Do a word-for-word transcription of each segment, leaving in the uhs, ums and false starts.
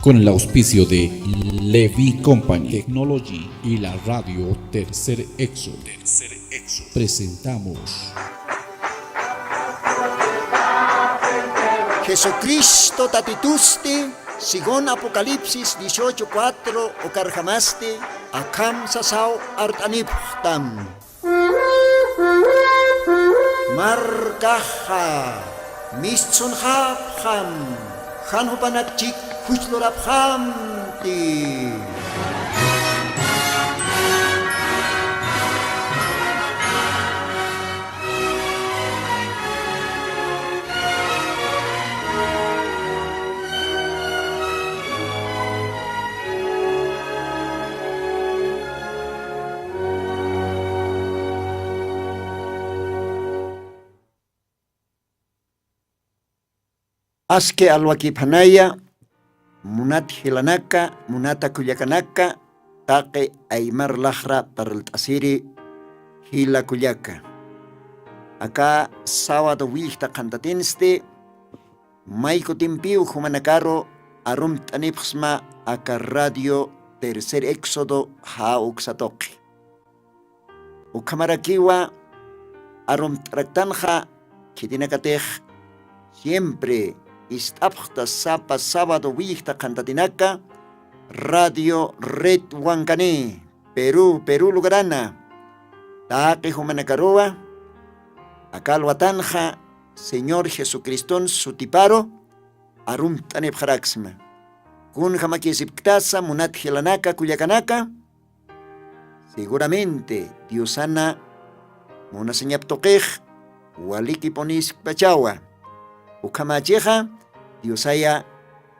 Con el auspicio de Levi Company Technology y la radio Tercer Éxodo, presentamos Jesucristo tatitusti, según Apocalipsis dieciocho cuatro, ukarjamasti akham sasaw art'anipxtam. Markaxa mistsunxapxam, jan jupanak chik juchlurapxamti. Aski alwakiphanaya, munat jilanaka, munata kullakanaka, taqi aymar laxra parlt'asiri jila kullaka. Aka sábado willjta qhantatinsti, may kutimpiw jumanakaru arumt'anipxsma aka radio Tercer Éxodo ja uksatuqi. Ukhamarakiwa arumt'araktanxa khitinakatix siempre ist'apxta sapa sábado willjta qhantatinaka Radio Red Wankani, Perú, Perú lugarana. Taqi jumanakaruwa aka alwatanxa Señor Jesucriston sutiparu arumt'anipxaraksma. Kunjamakisipktasa munat jilanaka kullakanaka, seguramente Diosana munasiñap tuqix walikipuniskpachawa. Ukhamächixa Diosaya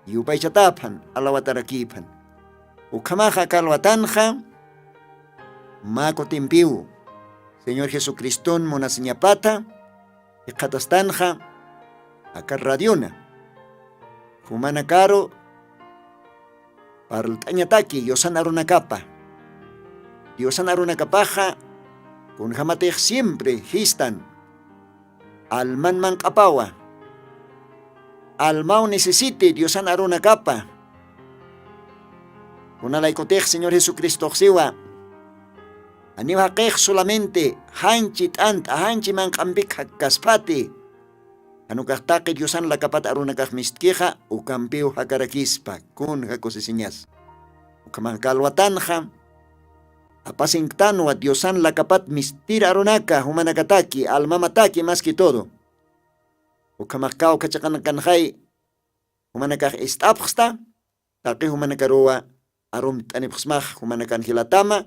yupaychataphan, alawatarakiphan. Ukhamaxa aka alwatanxa mä kutimpiw Señor Jesucriston munasiñapata jikxatastanxa aka radiona. Jumanakaru parlt'añataki Diosan arunakapa. Diosan arunakapaxa kunjamatix siempre jistan alman manq'apawa. Almaw necesite Diosan arunakapa. Kunalaykutix Señor Jesucristox siwa, janiw jaqix solamente janchi t'ant'a, janchi manq'ampik jakkaspati. Jan ukax taqi Diosan lakapat arunakax mistkixa, ukampiw jakarakispa, kunja kusisiñas. Ukhamax aka alwatanxa apasinktanwa Diosan lakapat mistir arunaka, jumanakataki, almamataki, más que todo. Ukhamax kawkha chiqanakanxay, jumanakax ist'apxsta, taqi jumanakaruwa arumt'anipxsmax jumanakan jilatama,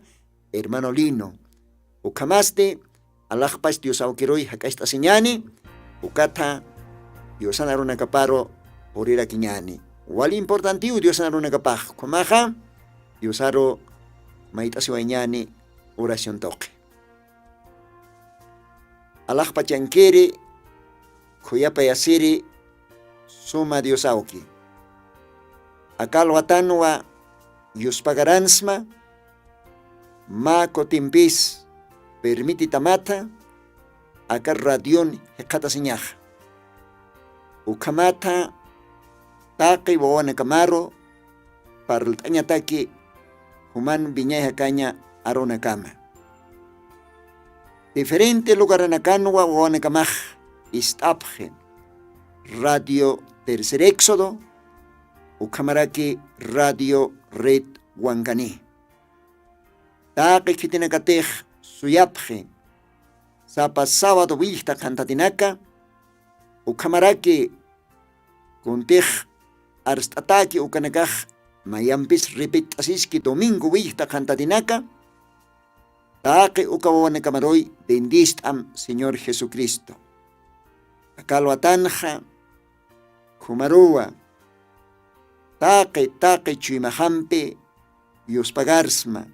hermano Lino. Ukhamasti, alaxpach Dios awkiruy jak'acht'asiñäni, ukatha Diosan arunakaparu purirakiñäni. Wali importantiw Diosan arunakapax, ukhamaxa Diosaru mayt'asiwayñäni oración tuqi. Alaxpachankiri, khuyapayasiri, suma Dios awki. Aka alwatanwa yuspagaransma, mä kutimpis permititamatha aka radion jikxatasiñaxa. Ukhamatha taqi wawanakamaru parlt'añataki juman wiñay jakaña arunakama. Diferente lugaranakanwa wawanakamax ist'apxi Radio Tercer Éxodo, ukhamaraki Radio Red Wankani. Taqi khitinakatix suyapxi sapa sábado willjta qhantatinaka, ukhamaraki kuntix arst'ataki ukanakax mayampis repet'asiski domingo willjta qhantatinaka, taqi uka wawanakamaruy bendist'am Señor Jesucristo. Aka alwatanxa, jumaruwa, taqi, taqi chuymaxampi yuspagarsma.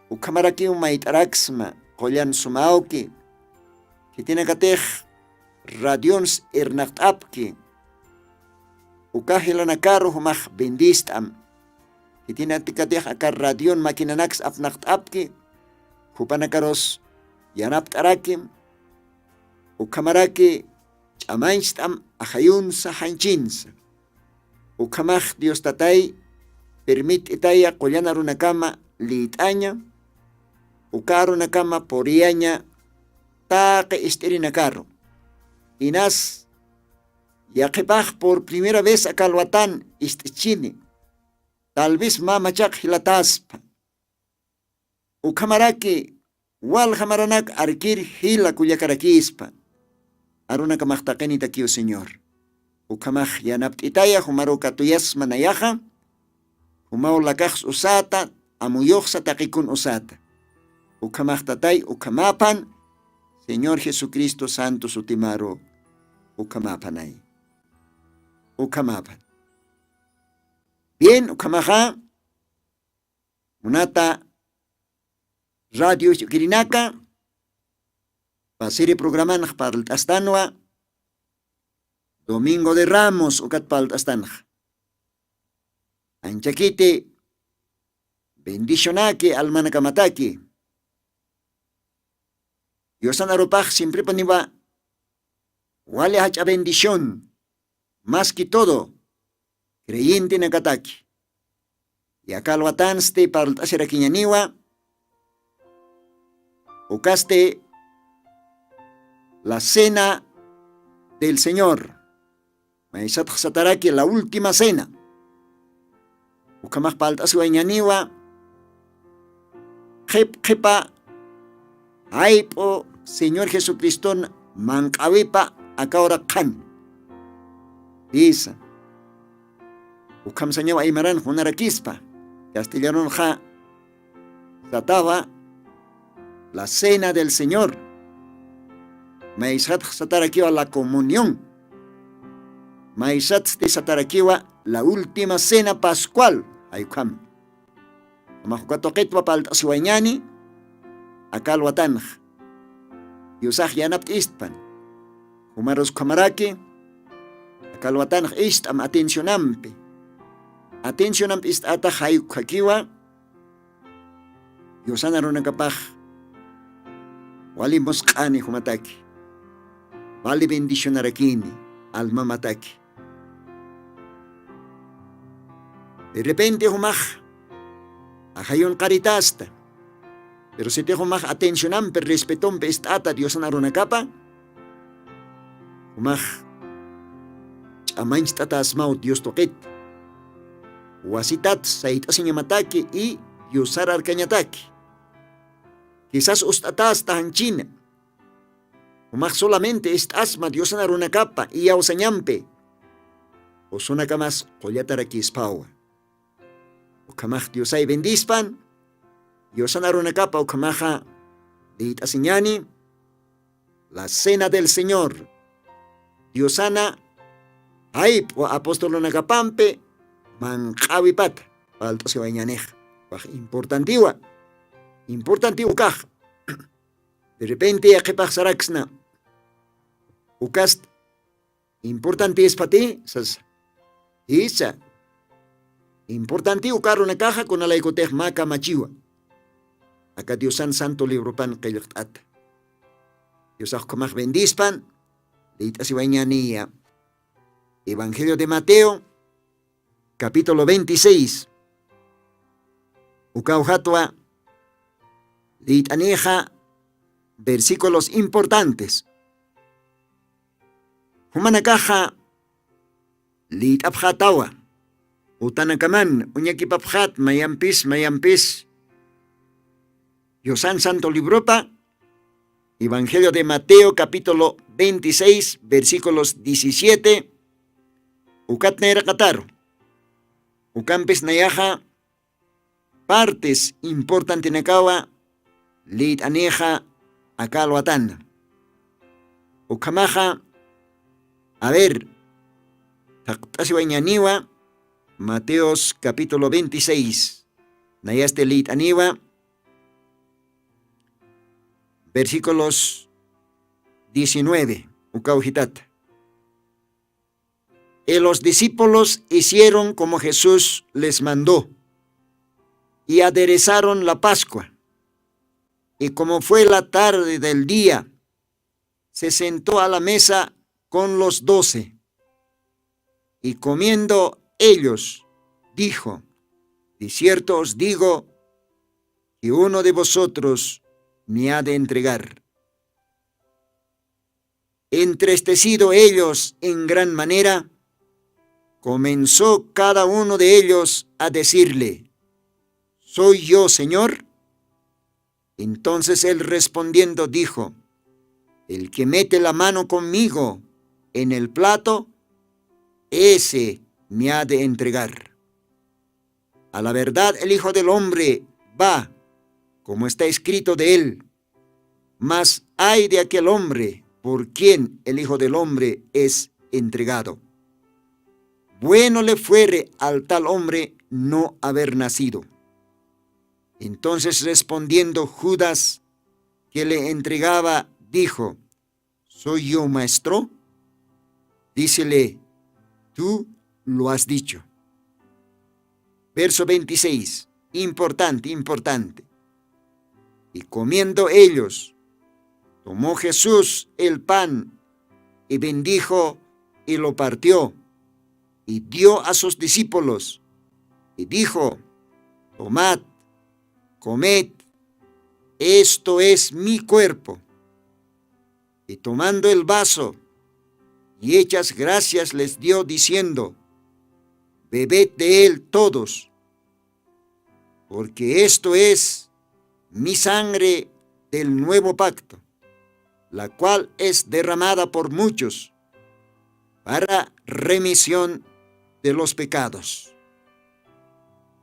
Ukhamarakiw mayt'araksma, qullan sumawki. Khitinakatix radions irnaqt'apki. Uka jilanakaru jumax bendist'am. Khitinakatix aka radion maquinanaks apnaqt'apki. Jupanakarus yanapt'arakim. Ukhamaraki ch'amañcht'am ajayunsa janchinsa. Ukhamax dios tatay, permit'itaya qullan arunakama lït'aña, uka arunakama puriyaña taqi ist'irinakaru. Inas yaqhipax por primera vez akalwatan ist'ichini. Tal vez mä machaq jilataspa. Ukhamaraki walja maranak arkir jila kullakarakispa. Arunakamaxtaqinitakiw señor. Ukhamax yanapt'itaya jumaru katuyasma nayaxa. Jumaw lakaxs usata, amuyuxsa taqikun usata. Ukhamaxtatay ukhamaphan señor jesucristo santo sutimaru. Ukhamaphanay. Ukhamaphan. Bien ukhamaxa munata radio ich'ukirinaka, pasiri programanx parlt'astanwa domingo de ramos ukat parlt'astanxa. Anchakiti bendicionaki almanakamataki. Diosan arupax simpripaniwa wali jach'a bendición, mas que todo creyentenakataki. Yakalwatansti parlt'asirakiñaniwa ukasti la cena del señor. Maysatxsataraki la última cena. Ukhamax palt'asiwañaniwa qhip qhipa jayp'u señor jesucriston manq'awipa akawra qhan. Isa. Ukham sañaw aymaran junarakispa castellanunxa satawa la cena del señor. Maysatx satarakiwa la comunión. Maysatsti satarakiwa la última cena pascual. Jaykham jumax uka tuqitwa palt'asiwañani. Akalwatanx diosax yanapt'istpan. Jumarus ukhamaraki akalwatanx ist'am atencionampi. Atencionampi ist'atax jaykhakiwa diosan arunakapax wali musq'ani jumataki. Wali bendicionarakini almamataki. De repente jumax ajayun qaritasta. Pero sitix jumax atencionampi respetompi ist'ata diosan arunakapa jumax ch'amancht'atasmaw dios tuqit. Wasitat sayt'asiñamataki y diosararkañataki. Kisas ust'atasta janchina. Jumax solamente ist'asma diosana runakapa iyawsañampi usunakamas qullatarakispawa. Ukhamax diosay bendispan. Diosana runakapa ukhamaxa liyt'asiñani la cena del señor. Diosana jayp'u apostolunakapampi manq'awipata palt'asiwañanix. Wax importantiwa. Importantiw ukax. De repente yaqhipaxsaraksna ukast importantispati sasa. Jisa. Importantiw uka runakaxa kunalaykutix mä kamachiwa. Aka diosan santo libropan qillqt'ata. Diosax ukhamax bendispan. Liyt'asiwañaniya. Evangelio de mateo capítulo veintiséis. Ukaw jatwa liyt'anixa versículos importantes. Jumanakaxa liyt'apxatawa utanakaman uñakipapxat mayampis mayampis diosan santo libropa. Evangelio de mateo capítulo veintiséis versículos diecisiete. Ukat nayraqataru ukampis nayaxa partes importantenakawa liyt'anixa aka alwatana. Ukhamaxa a ver thaqt'asiwañaniwa. Mateos capítulo veintiséis nayasti liyt'aniwa versículos diecinueve. Ukaw jitata. Y los discípulos hicieron como jesús les mandó y aderezaron la pascua. Y como fue la tarde del día se sentó a la mesa con los doce. Y comiendo ellos, dijo: "De cierto os digo que uno de vosotros me ha de entregar". Entristecido ellos en gran manera, comenzó cada uno de ellos a decirle: "¿Soy yo, Señor?". Entonces él respondiendo dijo: "El que mete la mano conmigo en el plato, ese me ha de entregar. A la verdad el Hijo del Hombre va, como está escrito de él, mas ay de aquel hombre por quien el Hijo del Hombre es entregado. Bueno le fuere al tal hombre no haber nacido". Entonces respondiendo Judas, que le entregaba, dijo: "¿Soy yo, maestro?". Dícele: "Tú lo has dicho". Verso veintiséis, importante, importante. Y comiendo ellos, tomó Jesús el pan y bendijo y lo partió y dio a sus discípulos y dijo: "Tomad, comed, esto es mi cuerpo". Y tomando el vaso, y hechas gracias les dio, diciendo: "Bebed de él todos, porque esto es mi sangre del nuevo pacto, la cual es derramada por muchos para remisión de los pecados.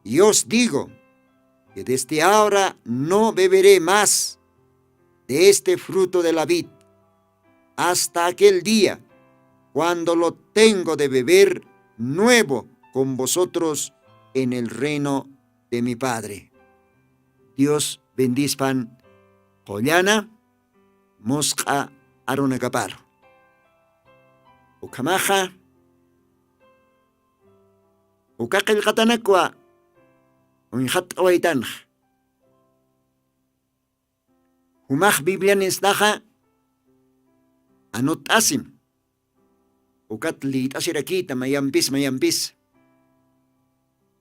Y os digo que desde ahora no beberé más de este fruto de la vid, hasta aquel día cuando lo tengo de beber nuevo con vosotros en el reino de mi Padre". Dios bendispan qullana musq'a arunakaparu. Ukhamaxa, uka qillqatanakwa uñxat'awaytanxa. Jumax Biblianisnaxa anut'asim. Ukat liyt'asirakïta mayampis, mayampis.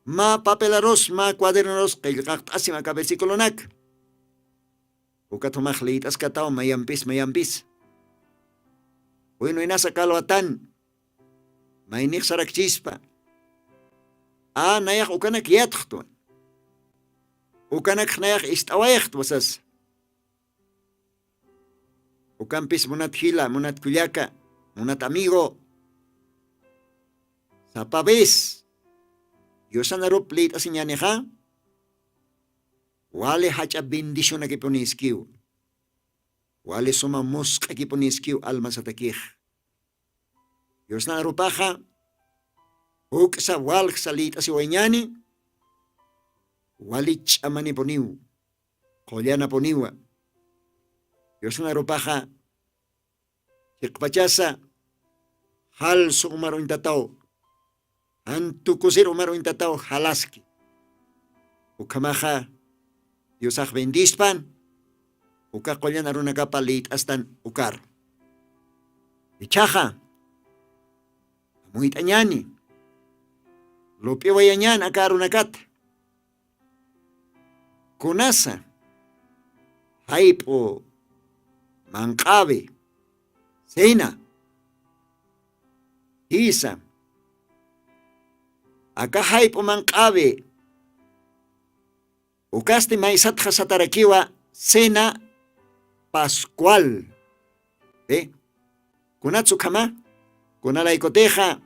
Mä papelarus, mä cuadernorus qillqaqt'asim aka versiculonak. Ukat jumax liyt'askataw mayampis, mayampis. Bueno, inasa kalwatan. Maynix sarakchispa. A, nayax ukanak yatxtwa. Ukanakx nayax ist'awayxtwa sasa. Ukampis munat jila, munat kullaka, munat amigo, sapa vez Diosanarup liyt'asiñänixa, wali jach'a bendicionakipuniskiw. Wali suma musq'akipuniskiw almasatakix. Diosnarupaxa juk'sa waljsa liyt'asiwayañäni, wali ch'amanipuniw, qullanapuniwa. Diosnarupaxa chiqpachasa jalsu umaruñtataw, jantukusir umaruñtataw jalaski. Ukhamaxa Diosax bendispan, uka qullan arunakapa liyt'astan ukaru. Ichhaxa, amuyt'añäni, lup'iwayañän aka arunakata. Kunasa, jayp'u manq'awi, cena, jisa, aka jayp'u manq'awi, ukasti maysatxa satarakiwa cena pascual. ¿Eh? Kunatsa ukhama? Kunalaykutixa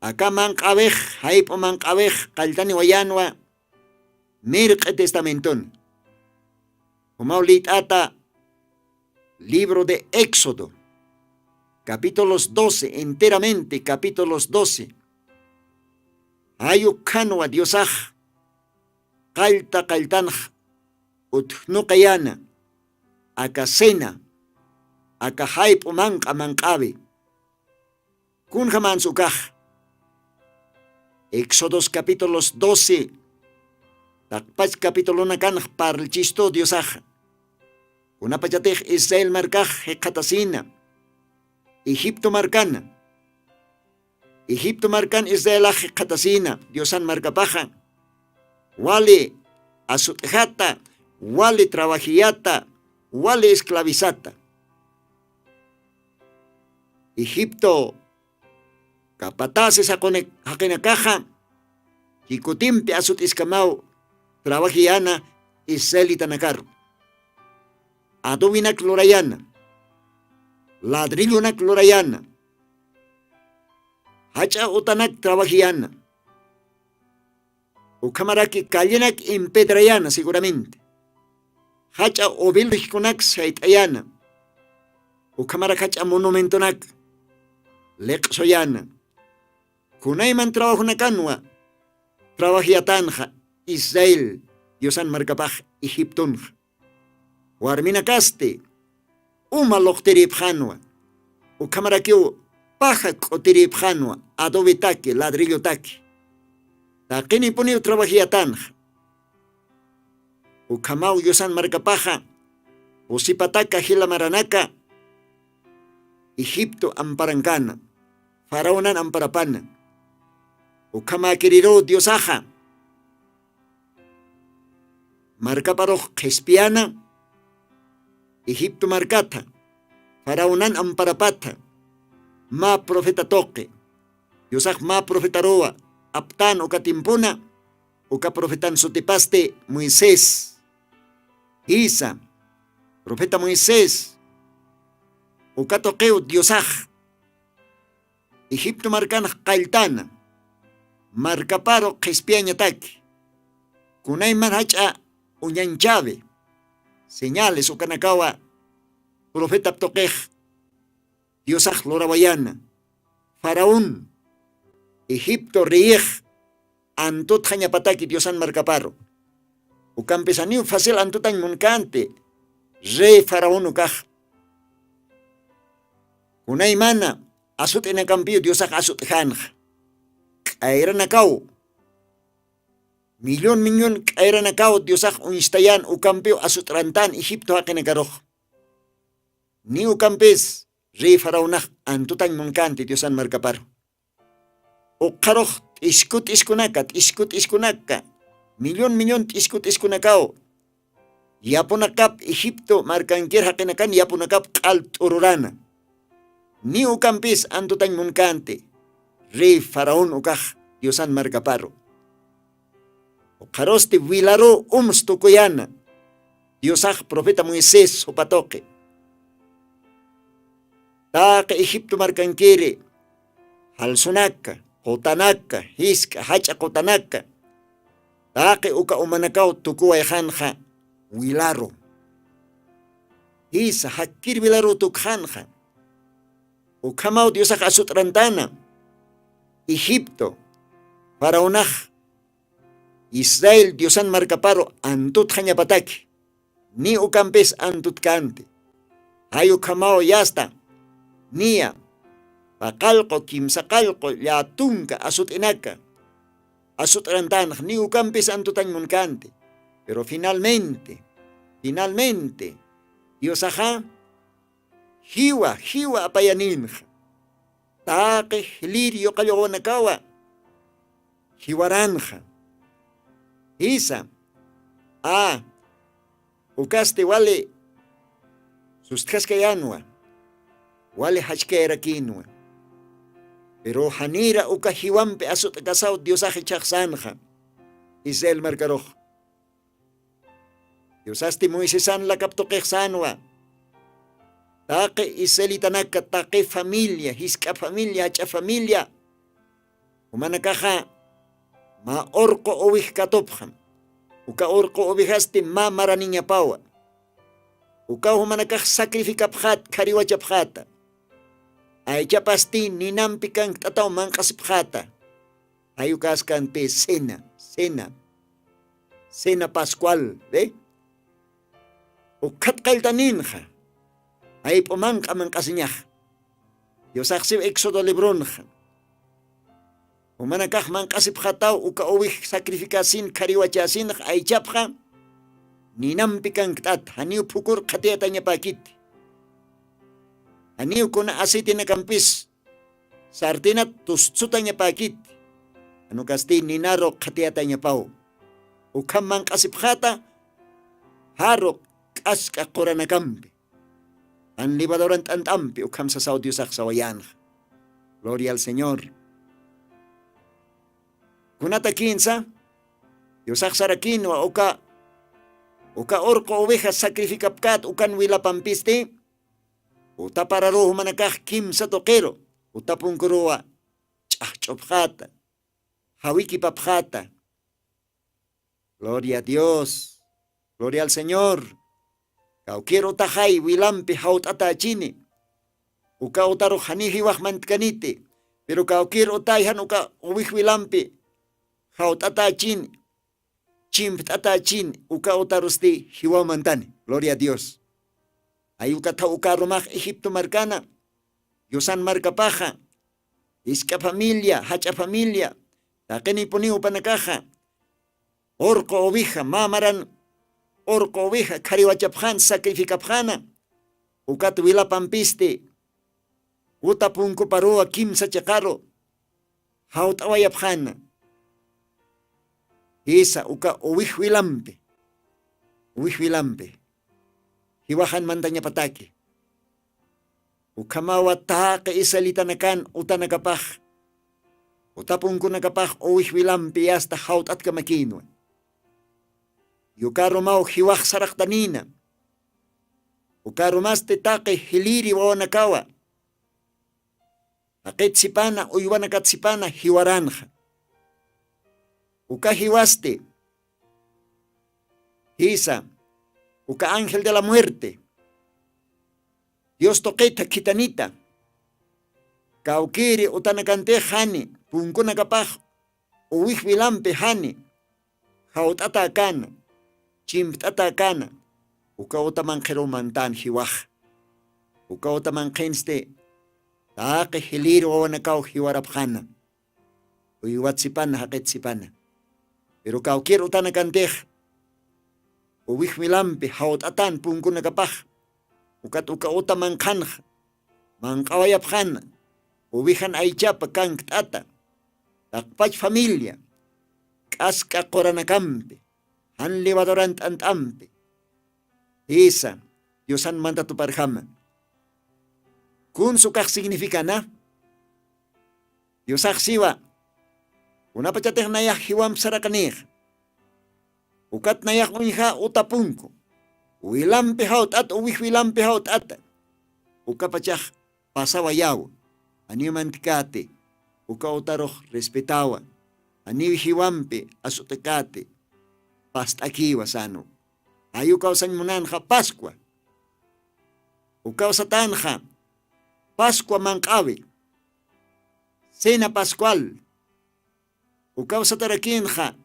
aka manq'awix, jayp'u manq'awix qalltaniwayänwa mirq'i testamentun. Jumaw liyt'ata libro de Éxodo, capítulos doce, enteramente capítulos doce. Jay ukhanwa Diosax qallta qalltanx utjnuqayäna aka cena, aka jayp'u manq'a manq'awi. Kunjamansa ukax? Éxodos capítulos doce, taqpach capítulonakanx parlchistu Diosaxa. Kunapachatix Israel markax jikxatasina Egipto markana, Egipto markan israelax jikxatasina diosan markapaxa, wali asut'jata, wali trabajiyata, wali esclavizata. Egipto kapatasis jaqinakaxa chikutimpi asut'iskamaw trabajiyana israelitanakaru. Adobinak lurayana, ladrillunak lurayana, jach'a utanak trabajiyana, ukhamaraki callenak impedrayana seguramente, jach'a obelisconak sayt'ayana, ukhamarak jach'a monumentonak liq'suyana. Kunayman trabajonakanwa trabajayatanxa israel diosan markapax egiptonxa. Warminakasti uma luqtiripxanwa, ukhamarakiw paja k'utiripxanwa adobetaki ladrillotaki. Taqinipuniw trabajayatanxa. Ukhamaw diosan markapaxa pusipataka jila maranaka egipto amparankana, faraonan amparapana. Ukhamäkiriruw diosaxa markaparux qhispiyana egipto markatha, faraonan amparapatha. Mä profeta tuqi diosax mä profetaruwa aptan uka timpuna. Uka profetan sutipasti moisés. Jisa, profeta moisés uka tuqiw diosax egipto markanax qalltana markaparu qhispiyañataki. Kunayman jach'a uñanchawi señales ukanakawa profetap tuqix diosax lurawayana. Faraón egipto reyix antutxañapataki diosan markaparu. Ukampis janiw facil antutañ munkanti rey faraón ukax. Kunaymana asut'inakampiw diosax asut'janxa. K'ayranakaw millón millón k'ayranakaw diosax uñstayan ukampiw asut'rantan egipto jaqinakarux. Ni ukampis rey faraonax antutañ munkanti diosan markaparu. Uqharux t'isku t'iskunaka t'isku t'iskunaka millón millón t'isku t'iskunakaw yapunakap egipto markankir jaqinakan yapunakap q'al t'ururana. Ni ukampis antutañ munkanti rey faraón ukax diosan markaparu. Uqharusti wilaru ums tukuyana diosax profeta moisés jupatuqi. Taqi egipto markankiri jalsunaka qutanaka jisk'a jach'a qutanaka taqi uka umanakaw tukuwayxanxa wilaru. Jisa jakkir wilaru tukxanxa. Ukhamaw diosax asut'rantana egipto faraonax israel diosan markaparu antutxañapataki. Ni ukampis antutkanti. Jay ukhamaw yasta niya paqallqu kimsaqallqu llatunka asut'inaka asut'rantanax ni ukampis antutañ munkanti. Pero finalmente finalmente diosaxa jiwa jiwa apayaninxa taqi jlir yuqalluwanakawa jiwaranxa. Jisa a ukasti wali sustjaskayanwa wali jachkayarakinwa. Pero janira uka jiwampi asut'kasaw diosax ichhaxsanxa israel markarux. Diosasti moisesan lakaptuqixsanwa taqi israelitanaka taqi familia jisk'a familia jach'a familia jumanakaxa mä urqu uwijkatupxam. Uka urqu uwijasti mä maraniñapawa. Ukaw jumanakax sacrificapxat khariwachapxata. Aychapasti ninampi kankt'ataw manq'asipxata. Jay ukaskanpi cena cena cena pascual ve. Ukhat qalltaninxa jayp'u manq'a manq'asiñax. Diosaxsiw éxodo libronxa jumanakax manq'asipxataw uka uwij sacrificasin khariwachasinax aychapxa. Ninampi kankt'at janiw phukur qhatiyatañapäkiti. Janiw kuna aceitinakampis sartinat tustsutañapäkiti. Janukasti ninaru qhatiyatañapaw. Ukham manq'asipxäta jaru k'ask'a quranakampi, jan levaduran t'ant'ampi ukham sasaw diosax sawayänxa. Gloria al señor. Kunata kinsa? Diosax sarakinwa uka uka urqu oveja sacrificapkät ukan wilapampisti, utapararuw jumanakax kimsa tuqiru utapunkuruwa ch'axch'upxäta, jawikipapxäta. Gloria a dios. Gloria al señor. Kawkir utaxay wilampi jawt'atächini. Uka utarux janiw jiwaxmantkaniti. Piru kawkir utay jan uka uwij wilampi jawt'atächini, chimpt'atächini uka utarusti jiwamantani. Gloria a dios. Jay ukathaw uka arumax egipto markana, diosan markapaxa isk'a familia jach'a familia, taqinipuniw upanakaxa urqu oveja mä maran urqu oveja khariwachapxan sacrificapxana. Ukat wilapampisti uta punkuparuwa kimsa chiqaru jawt'awayapxana. Jisa uka uwij wilampi uwij wilampi jiwaxan mantañapataki. Ukhamawa taqi israelitanakan utanakapax utapunkunakapax uwij wilampi yasta jawt'atkamakïnwa. Yukarumaw jiwax saraqtanïna. Ukarumasti taqi jiliri wawanakawa jaqitsipana uywanakatsipana jiwaranxa. Uka jiwasti jisa uka ángel de la muerte dios tuqitha khithanita kawkiri utanakantix jani punkunakapax uwij wilampi jani jawt'atäkana, chimpt'atäkana uka uta manqhiruw mantän jiwax. Uka uta manqhinsti taqi jilïr wawanakaw jiwarapxana, uywatsipana jaqitsipana. Piru kawkir utanakantix uwij wilampi jawt'atan punkunakapax ukat uka uta manqhanxa manq'awayapxana. Uwijan aychapa kankt'ata taqpach familia k'ask'a quranakampi jan levaduran t'ant'ampi. Jisa diosan mantatuparjama. Kunsa ukax significana? Diosax siwa kunapachatix nayax jiwamp saraqanïx ukat nayax uñja uta punku wilampi jawt'at uwij wilampi jawt'ata ukapachax pasawayaw. Janiw mantkäti uka utarux respetawa. Janiw jiwampi asut'käti past'akïwa sanu. Jayu kawsañ munanxa pascua ukaw satanxa pascua manq'awi cena pascual. Ukaw satarakinxa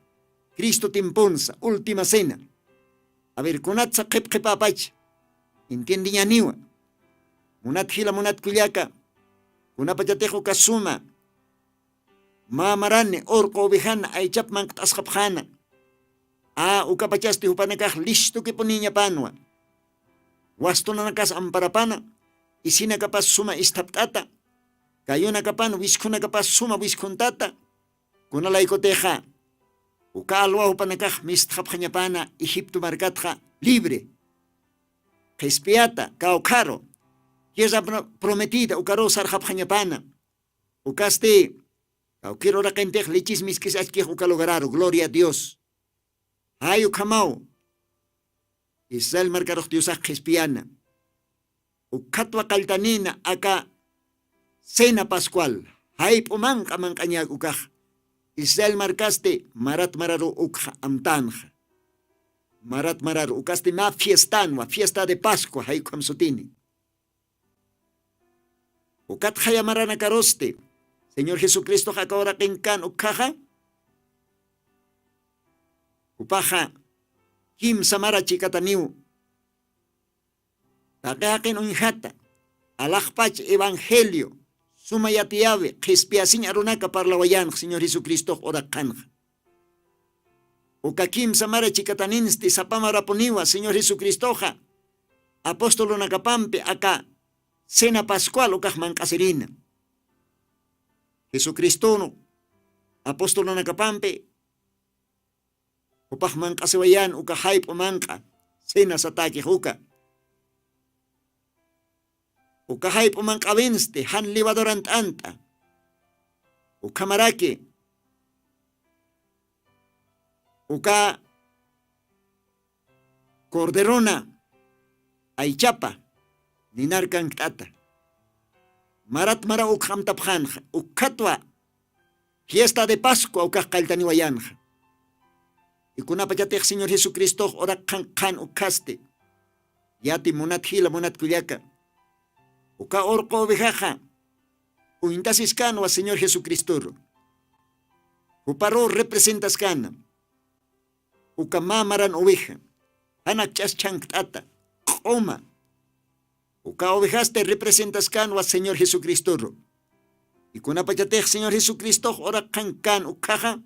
cristo timpunsa última cena. Aver kunatsa qhipqhipäpacha entiendeñaniwa. Munat jila munat kullaka kunapachatix uka suma mä marani urqu ovejana aychap manqt'asqapxana. A ukapachasti jupanakax listukipuniñapanwa. Wastunanakas amparapana isinakapas suma isthapt'ata kayunakapan wiskhunakapas suma wiskhuntata. Kunalaykutixa uka alwa jupanakax mistxapxañapana egipto markatxa libre qhispiyata kawkharu tierra prometida ukaruw sarxapxañapana. Ukasti kawkir uraqintix lichis misk'is achkix uka lugararu gloria a dios. Jay ukhamaw israel markarux diosax qhispiyana. Ukhatwa qalltanïna aka cena pascual jayp'u manq'a manq'añäk ukax israel markasti marat mararu ukxa amtanxa. Marat mararu ukasti mä fiestänwa fiesta de pascua jay ukham sutini. Ukat jaya maranakarusti señor jesucristox aka uraqinkan ukkhaxa jupaxa kimsa mara chikataniw taqi jaqin uñjata alaxpach evangelio suma yatiyawi qhispiyasiñ arunaka parlawayanx señor jesucristox uraqxanxa. Uka kimsa mara chikataninsti sapa marapuniwa señor jesucristoxa apostolunakapampi aka cena pascual ukax manq'asirina. Jesucristun apostolunakapampi jupax manq'asiwayan uka jayp'u manq'a, cena satäkix uka. Uka jayp'u manq'awinsti jan levadurant'ant'a. Ukhamaraki uka corderona aychapa ninarkankt'ata. Marat mara ukxamtapxanxa ukkhatwa fiesta de pascua ukax qalltaniwayanxa. Ikunapachatix señor jesucristox uraqxan qhan ukhasti yati munat jila munat kullaka, uka urqu ovejaxa uñtasiskanwa señor jesucristoru. Juparu representaskana uka mä maran oveja janak ch'aschhankt'ata q'uma. Uka ovejasti representaskanwa señor jesucristoru. Ikunapachatix señor jesucristox uraqxan kan ukhaxa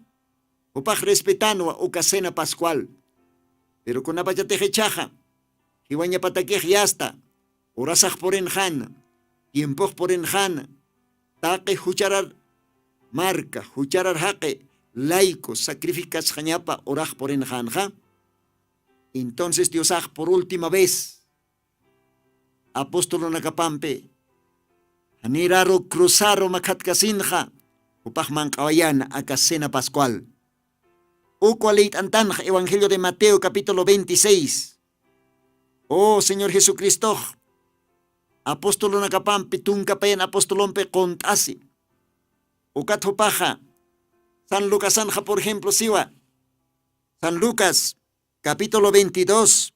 jupax respetanwa uka cena pascual. Pero kunapachatix ichaxa jiwañapatakix yasta urasax purinxana, tiempox purinxana, taqi jucharar marka jucharar jaqi layku sacrificasxañapa urax purinxanxa. Entonces diosax por última vez apostolunakapampi janiraru cruzaru makhatkasinxa jupax manq'awayana aka cena pascual. Ukwa liyt'antanxa evangelio de mateo capítulo veintiséis. Oh señor jesucristox apostolunakapampi tunkapayan apostolumpi qunt'asi. Ukat jupaxa san lucasanxa por ejemplo siwa. San lucas capítulo veintidós.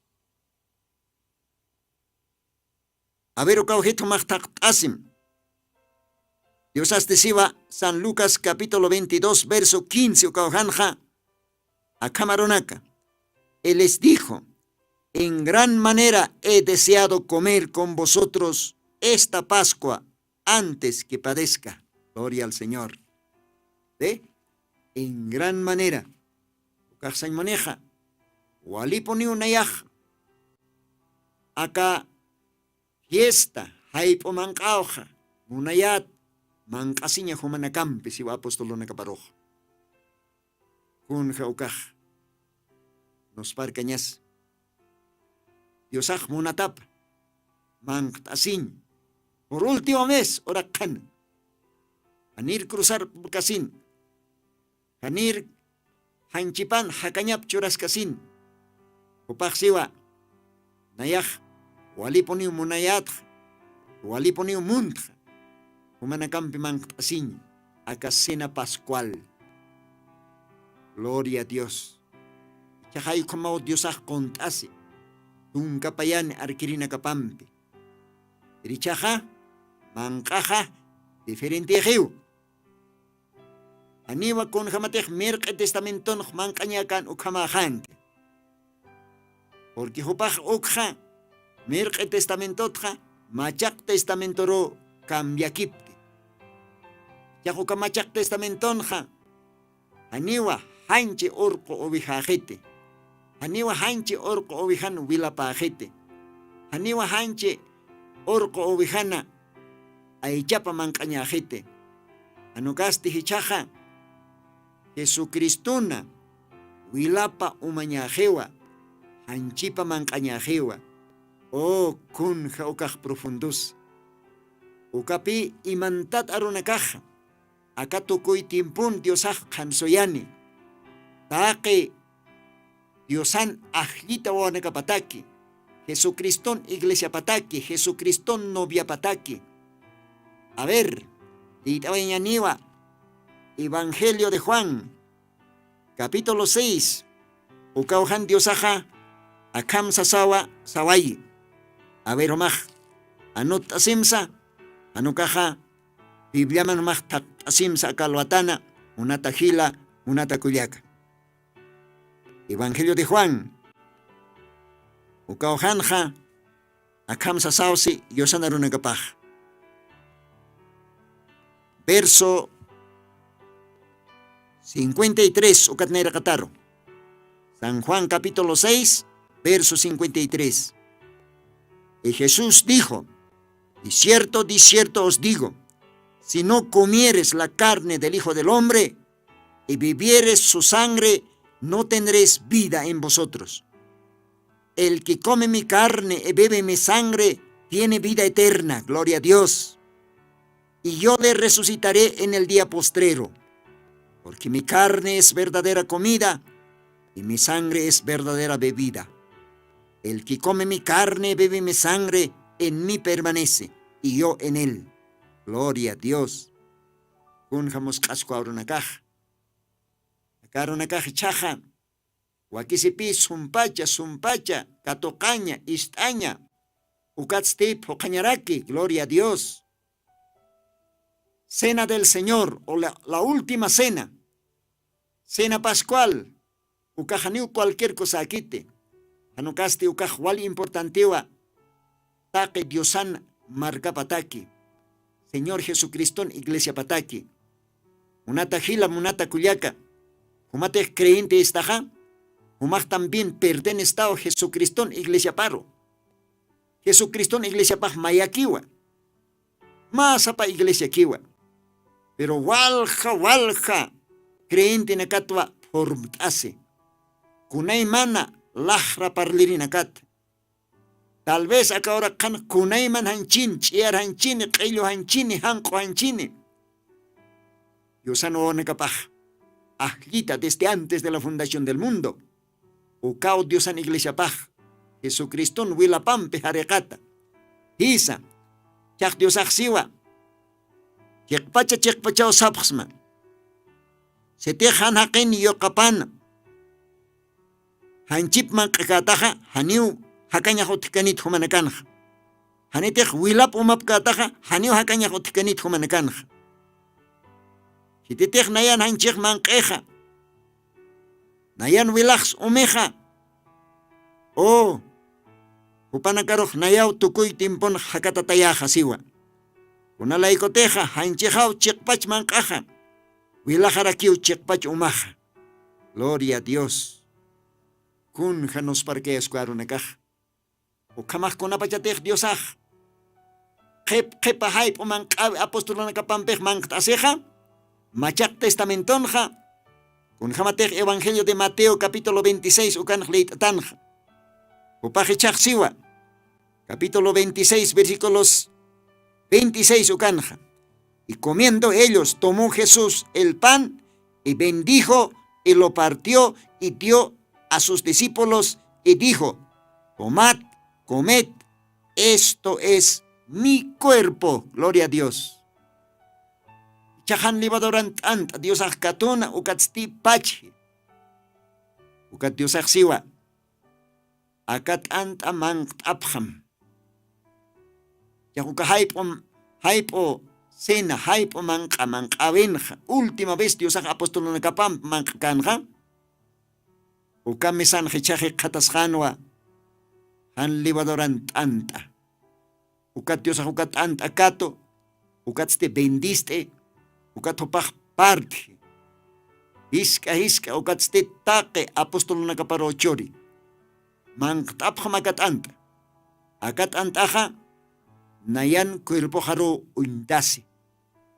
A ver ukaw jithumax thaqt'asim. Diosasti siwa san lucas capítulo veintidós verso quince ukawjanxa. Akhamarunaka y les dijo: en gran manera he deseado comer con vosotros esta pascua antes que padezca. Gloria al señor. Ve, en gran manera ukaxsañ maneja walipuniw nayax aka fiesta jayp'u manq'awxa munayat manq'asiña jumanakampi siwa apostolunakaparux. Kunja ukax nusparkañas diosax munatapa manqt'asiñ. Por última vez uraqxana janir cruzar purkasin janir janchipan jakañap churaskasin. Jupaxsiwa nayax walipuniw munayatxa walipuniw muntxa jumanakampi manqt'asiñ aka cena pascual. Gloria a dios. Ichaxa aykhamaw diosax qunt'asi tunkapayani arkirinakapampi. Irichaxa manq'axa diferentixiw. Janiwa kunjamatix mirq'i testamentonx manq'añakan ukhamaxanti. Purqui jupax ukxa mirq'i testamentotxa machaq testamentoru cambiakipti. Chax uka machaq testamentonxa janiwa janchi urqu ovejaxiti. Janiwa janchi urqu ovejan wilapaxiti. Janiwa janchi urqu ovejana aychapa manq'añaxiti. Janukasti jichhaxa jesucristuna wilapa umañaxiwa janchipa manq'añaxiwa. O kunja ukax profundus. Ukapi imantat arunakaxa aka tukuy timpun diosax qhansuyani taqi diosan ajllita wawanakapataki jesucriston iglesiapataki jesucriston noviapataki. A ver, liyt'awayañaniwa evangelio de juan capítulo seis. Ukaw jan diosaxa akham sasawa sawayi. A ver jumax anutt'asimsa anukaxa bibliaman jumax thaqt'asimsa aka alwatana munata jila munata kullaka. Evangelio de juan ukaw janxa akham sasawsi yusana runakapax. Verso cincuenta y tres ukat nayraqataru. San juan capítulo seis verso cincuenta y tres. Y jesús dijo: de cierto de cierto os digo, Si no comieres la carne del Hijo del Hombre y bebieres su sangre, no tendréis vida en vosotros. El que come mi carne y bebe mi sangre tiene vida eterna, gloria a Dios. Y yo le resucitaré en el día postrero, porque mi carne es verdadera comida y mi sangre es verdadera bebida. El que come mi carne y bebe mi sangre, en mí permanece y yo en él. Gloria a Dios. Kunja musq'asku arunakax. Aka arunakax ichaxa wakisipï sumpacha sumpacha katuqaña ist'aña. Ukatsti phuqhañaraki, gloria a Dios. Cena del Señor o la, la última cena, cena pascual. Ukaxaniw cualquier cosakiti. Janukasti ukax wal importantiwa. Taqi diosan markapataki, Señor Jesucriston iglesiapataki. Munata jila munata kullaka, jumatix creyente istaxa, jumax también pertenestaw Jesucriston iglesiaparu. Jesucriston iglesiapax mayakiwa, mä sapa iglesiakiwa. Pero walja walja creyentenakatwa phurmt'asi, kunaymana laxra parlirinakat. Tal vez aka uraqhan kunayman janchini ch'iyar janchini q'illu janchini janq'u janchini. Diosan wawanakapax ajllita desde antes de la fundación del mundo. Ukaw diosan iglesiapax jesucriston wilapampi jariqata. Jisa, chaq diosax siwa, chiqpacha chiqpachaw sapxsma. Sitix jan jaqin yuqapana, janchip manq'akätaxa janiw jakañax utjkanit jumanakanxa. Janitix wilap umapkätaxa janiw jakañax utjkanit jumanakanxa. Sititix nayan janchix manq'ixa, nayan wilaxs umixa, u jupanakarux nayaw tukuy timpunx jakatatayäxa siwa. Kunalaykutixa janchixaw chiqpach manq'axa, wilaxarakiw chiqpach umaxa. Gloria a Dios. Kunja nusparkayasku arunakax. Ukhamax kunapachatix diosax qhip qhipa jayp'u manq'awi apostolunakapampix manqt'asixa, machaq testamentonxa, kunjamatix evangelio de mateo capítulo veintiséis ukanx liyt'atanxa. Jupax ichax siwa, capítulo veintiséis versículos veintiséis ukanxa. Y comiendo ellos, tomó jesús el pan y bendijo y lo partió y dio a sus discípulos y dijo: tomad, comed, esto es mi cuerpo. Gloria a dios. Ichaxan levaduran t'ant'a diosax katuna ukatsti pachji. Ukat diosax siwa, aka t'ant'a manqt'apxam. Chax uka jayp'u, jayp'u cena jayp'u manq'a manq'äwinxa última vez diosax apostolunakapamp manq'känxa. Uka mesanx ichhax jikxatasxänwa jan levaduran t'ant'a. Ukat diosax uka t'ant'a katu, ukatsti bendist'i, ukat jupax partji, jisk'a jisk'a ukatsti taqi apostolunakaparuw churi. Manqt'apxam aka t'ant'a. Aka t'ant'axa nayan cuerpoxaruw uñtasi,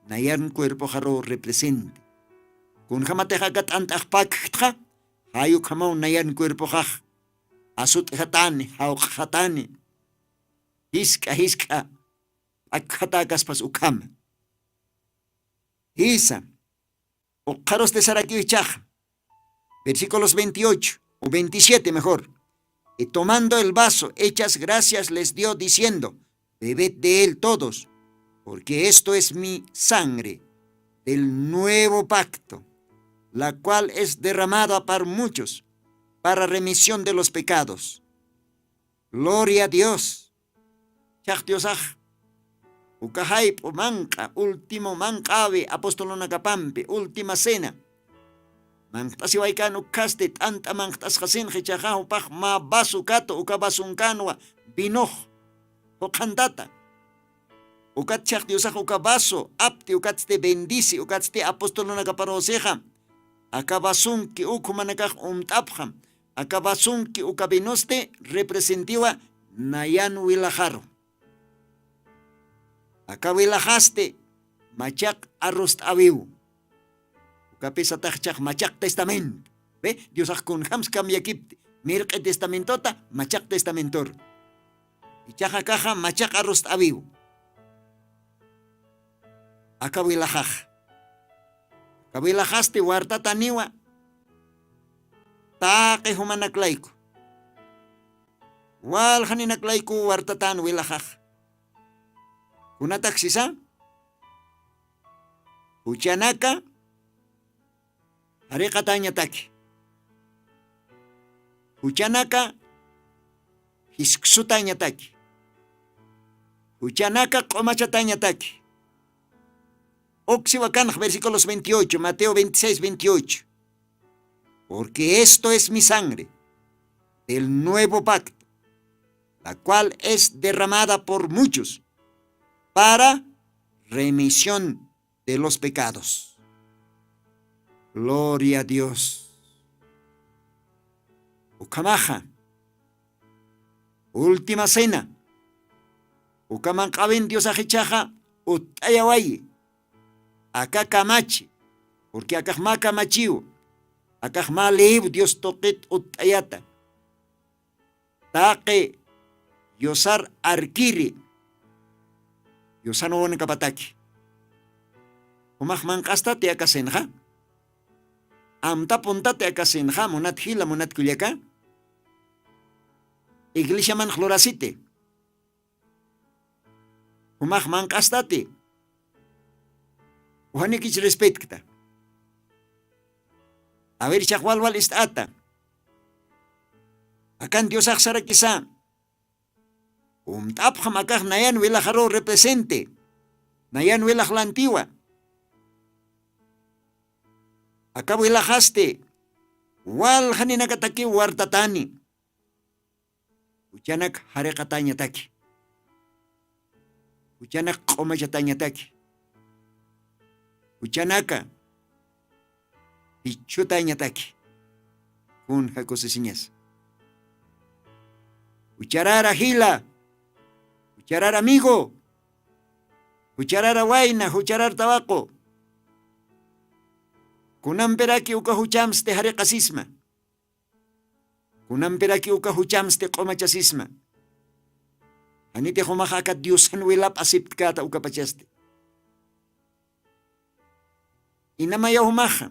nayan cuerpoxaruw representi. Kunjamatix aka t'ant'ax pakjtxa, jay ukhamaw nayan cuerpoxax asut'jatani, jawq'jatani, jisk'a jisk'a p'akjatäkaspas ukhama. Jisa, ukxarusti sarakiw ichaxa, versículos veintiocho o veintisiete mejor. Y tomando el vaso, hechas gracias, les dio diciendo: bebed de él todos, porque esto es mi sangre del nuevo pacto, la cual es derramada para muchos para remisión de los pecados. Gloria a dios. Chaq diosax uka jayp'u manq'a último manq'äwi apostolunakapampi última cena, manqt'asiwaykän ukhasti t'ant'a manqt'asxasinxa ichaxa jupax mä vaso katu uka vasonkänwa vinox juqhantata. Ukat chaq diosax uka vaso apti ukatsti bendisi ukatsti apostolunakaparusixa, aka vasonki uk jumanakax umt'apxam. Aka vasonki uka vinosti representiwa nayan wilaxaru. Aka wilaxasti machaq arrust'awiw. Ukapis ataxchax machaq testamento. Ve, diosax kunjams cambiakipti, mirq'i testamentota machaq testamentor. Ichaxa kaxa machaq arrust'awiw. Aka wilaxax, aka wilaxasti wartataniwa. Taqi jumanaklayku, waljaninaklayku wartatan wilaxax. Kunataksisa? Juchanaka jariqatañataki, juchanaka jisksutañataki, juchanaka q'umachatañataki. Uksiwakanx versículos veintiocho, mateo veintiséis veintiocho. Porque esto es mi sangre del nuevo pacto, la cual es derramada por muchos para remisión de los pecados. Gloria a dios. Ukhamaxa última cena, ukaman q'awin diosax ichaxa utt'ayawayi. Aka kamachi, purqui akax mä kamachiw, akax mä leew dios tuqit utt'ayata. Taqi yusar arkiri, yusan wawanakapataki. Jumax manq'astati akasinxa? Amtapuntati akasinxa munat jila munat kullaka? Iglesiamanx lurasiti? Jumax manq'astati? Ujanikich respetkta. Awir chaxwalwal ist'ata. Akan diosaxsarakisa? Umt'apxam akax nayan wilaxaruw represente, nayan wilaxlantiwa. Aka wilaxasti waljaninakatakiw wartatani. Juchanak jariqatañataki, juchanak q'umachatañataki, juchanaka jichhutañataki. Kun jakusisiñas? Jucharara jila, jucharara amigo, jucharara wayna, jucharara tawaqu. Kunampiraki uka juchamsti jariqasisma? Kunampiraki uka juchamsti q'umachasisma? Janitix jumaxa aka diosan wilap aceptkata ukapachasti. Inamayaw jumaxa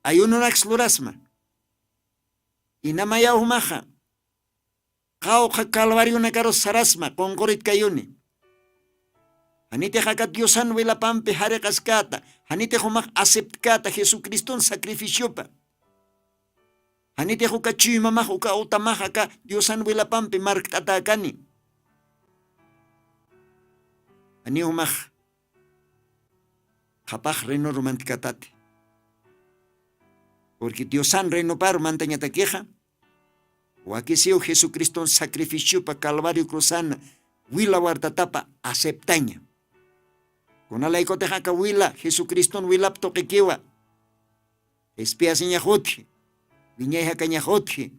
ayununaks lurasma? Inamayaw jumaxa qawqha calvarionakarus sarasma qunquritkayuni? Janitix aka diosan wilapampi jariqaskata, janitix jumax aceptkata jesucriston sacrificiopa? Janitix uka chuymamax uka utamax aka diosan wilapampi markt'atäkani? Janiw jumax qhapax reinoru mantkatati. Purqui diosan reinoparu mantañatakixa wakisiw jesucriston sacrificiopa calvario cruzana wila wartatapa aceptaña. Kunalaykutix aka wila jesucriston wilap tuqikiwa espiasiñax utji, wiñay jakañax utji.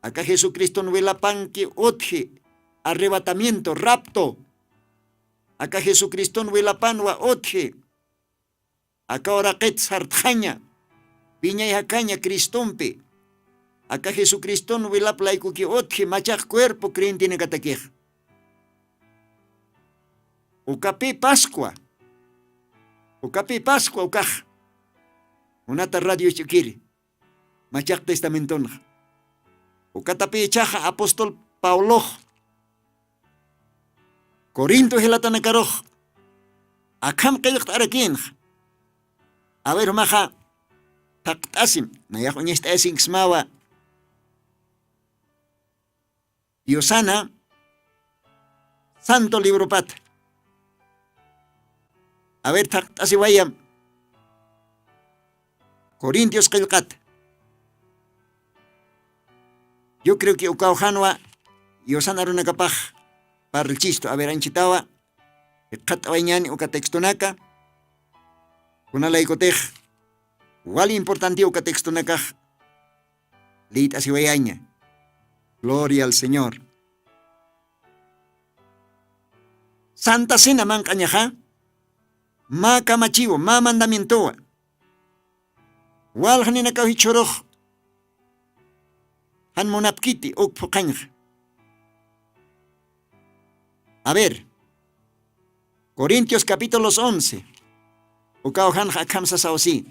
Aka jesucriston wilapanki utji, arrebatamiento rapto. Aka jesucriston wilapanwa utji. Aka uraqit sartxaña, wiñay jakaña cristompi. Aka jesucriston wilap laykuki utji machaq cuerpo creyentenakatakixa. Ukapi pascua, ukapi pascua ukax munata radio ch'ukiri machaq testamentonxa. Ukatapi ichaxa apostol pablox corinto jilatanakarux akham qillqt'arakinxa. Aver jumaxa thaqt'asim nayax uñacht'ayasinksmawa diosana santo libropata. Aver thaqt'asiwayam corintios qillqata. Yo creo que ukawxanwa yusan arunakapax parlchistu aver anchitawa. Jikxat'awayñani uka textonaka kunalaykutix wali importanti uka textonakax liyt'asiwayaña. Gloria al señor. Santa Cena manq'añaxa, mä kamachiwa, mä mandamientowa. Walja ninakaw jichhurux jan munapkiti uk phuqhañxa. A ver, Corintios capítulos once, ukaw janxa akham sasaw si.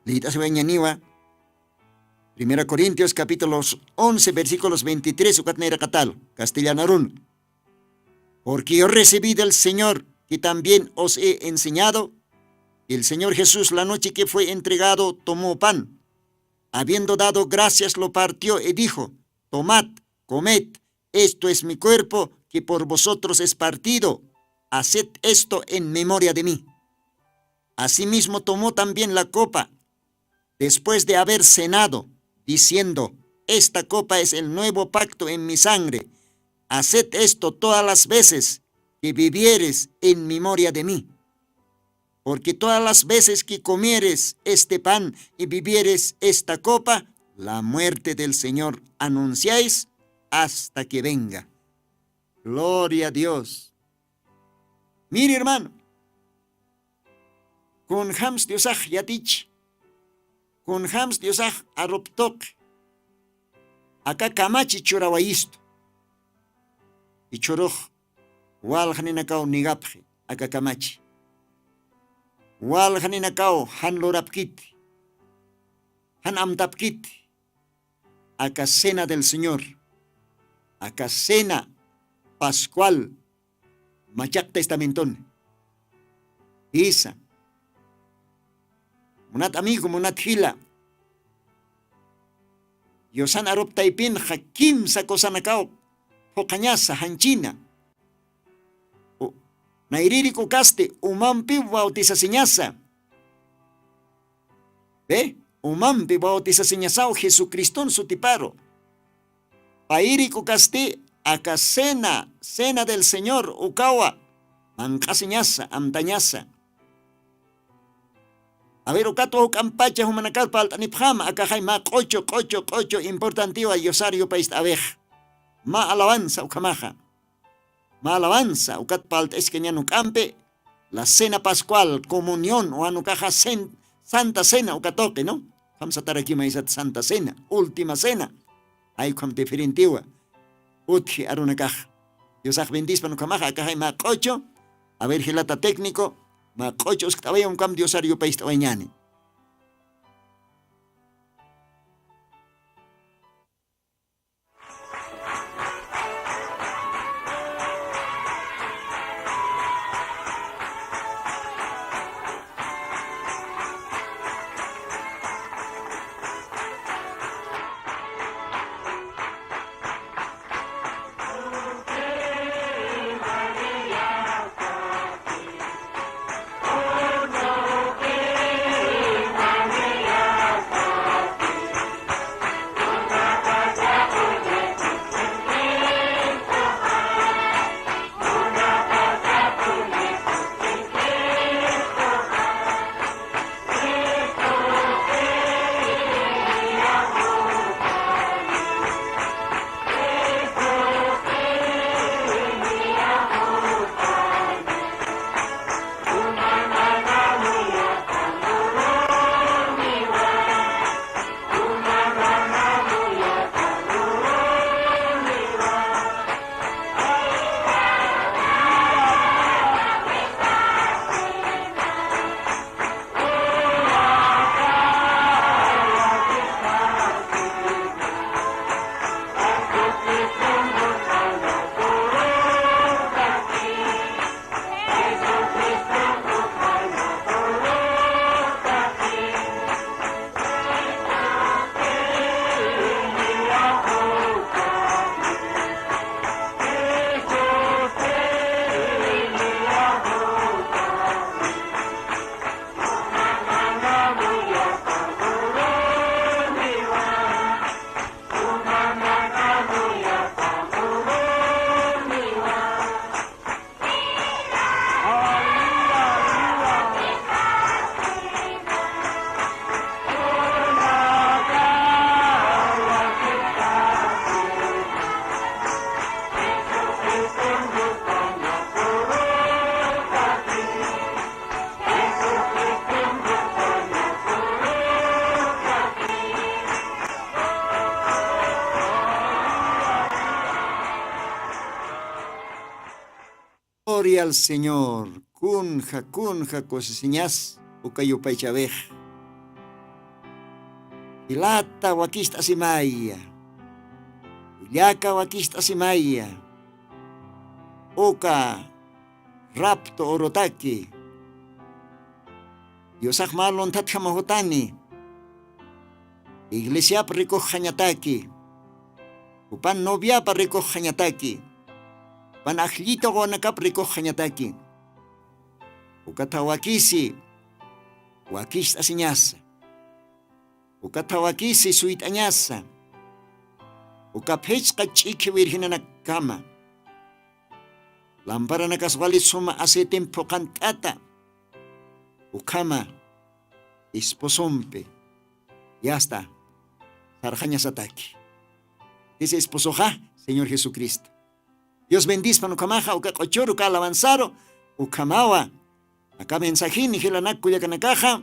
Liyt'asiwayañaniwa. Primera Corintios capítulos once, versículos veintitrés, ukat nayraqatal, castellanarun. Porque yo recibí del Señor que también os he enseñado, que el Señor Jesús, la noche que fue entregado, tomó pan. Habiendo dado gracias, lo partió y dijo: "Tomad, comed, esto es mi cuerpo que por vosotros es partido. Haced esto en memoria de mí". Asimismo tomó también la copa después de haber cenado, diciendo: "Esta copa es el nuevo pacto en mi sangre. Haced esto todas las veces que bebiereis en memoria de mí. Porque todas las veces que comiereis este pan y bebiereis esta copa, la muerte del Señor anunciáis hasta que venga". Gloria a Dios. Mire, hermano, kunjams Diosax yatich, kunjams Diosax arup tuqi, aka kamachi churawayistu. Jichhürux walja ninakaw nigapxi aka kamachi. Walja ninakaw jan lurapkiti, jan amtapkiti aka cena del Señor, aka cena pascual, machaq testamentun. Jisa. Munat amigo, munat jila, Diosan arup taypinxa kimsa cosanakaw phuqhañasa, janchina. U-, nayririk ukasti umampi bautizasiñasa. Ve, umampi bautizasiñasaw Jesucriston sutiparu. Payrik ukasti aka cena, cena del Señor ukawa manq'asiñasa, amtañasa. A ver, ukatwa juk'ampacha jumanakar palt'anipxäma, akaxay mä q'uchu, q'uchu, q'uchu importantiwa Diosar yupayst'awix. Mä alabanza ukhamaxa. Mä alabanza, ukat palt'iskañan juk'ampi, la cena pascual, comunión, jan ukaxa cen-, santa cena uka tuqi, ¿no? Ukham satarakimaysat santa cena, última cena. Ay, ukham diferentiwa. Utji arunakax. Diosax bendispan ukhamaxa, akaxay mä q'uchu. A ver, jilata técnico, mä q'uchu uskt'away, ukham Diosar yupayst'awayañäni. Gloria al Señor. Kunja kunja kusisiñas uka yupaychawix. Jilata wakicht'asimaya, ullaka wakicht'asimaya. Uka rapto urutaki diosax mä lunthatjama jutani. Iglesiap rikuxxañataki, jupan noviapa rikuxxañataki, jupan ajllitu quwanakap rikuxxañataki. Ukatha wakisi wakicht'asiñasa. Ukatha wakisi suyt'añasa. Uka phichqa ch'ikhi virgenanakama lamparanak aswali suma aceitem phuqant'ata ukhama esposompi yasta sarxañasataki. Isi esposoxa señor jesucristo. Dios bendispan ukhamaxa uka q'uchur uka alabanzaru ukhamawa. Aka mensajini jilanak kullakanakaxa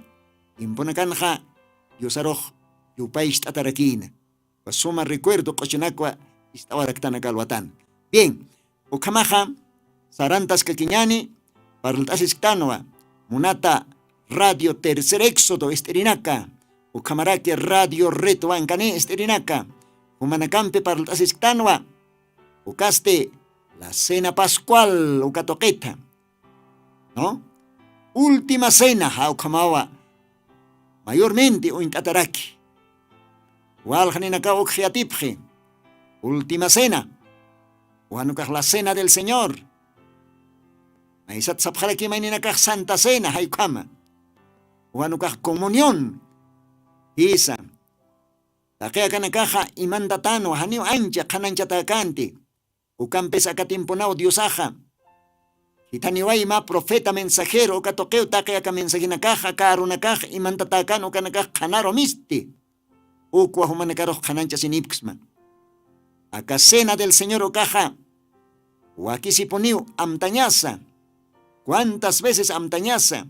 tiemponakanxa diosarux yupaycht'atarakïna. Uka suma recuerdo q'uchunakwa ist'awaraktanaka alwatan. Bien. Ukhamaxa sarantaskakiñani parlt'asisktanwa munata radio tercer éxodo ist'irinaka ukhamaraki radio red wankani ist'irinaka jumanakampi parlt'asisktanwa. Ukasti la cena pascual uka tuqitha, no? Última cena jawkhamawa mayormente uñt'ataraki. Walxninakaw ukxiyatipxi última cena, wanukax la cena del señor. Maysat sapxaraki mayninakax santa cena jaykhama, wanukax comunión. Jisa. Taqi akanakaxa imantatanwa janiw ancha qhananchatakanti. Ukampis aka tiemponaw diosaxa jithaniway mä profeta mensajero uka tuqiw taqi aka mensajenakax aka arunakax imantatakan ukanakax qhanaru misti. Ukwa jumanakarux qhananchasinipksma. Aka cena del señor ukaxa wakisipuniw amtañasa. Cuántas veces amtañasa?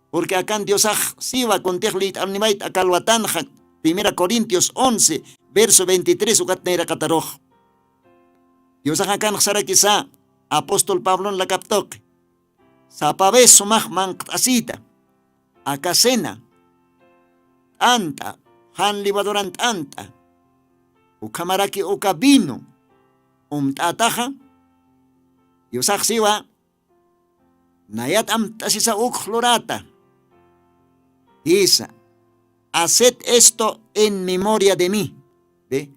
Purqui akan diosax siwa kuntix liyt'arnimayt akalwatanxa. Primera corintios once verso veintitrés ukat nayraqatarux. Diosax akanxsarakisa apóstol pablon lakaptuqi sapa vez sumax manqt'asita. Aka cena t'ant'a jan levaduran t'ant'a ukhamaraki uka vino umt'ataxa. Diosax siwa nayat amt'asisa ukx lurata. Jisa. Haced esto en memoria de mí. Ve.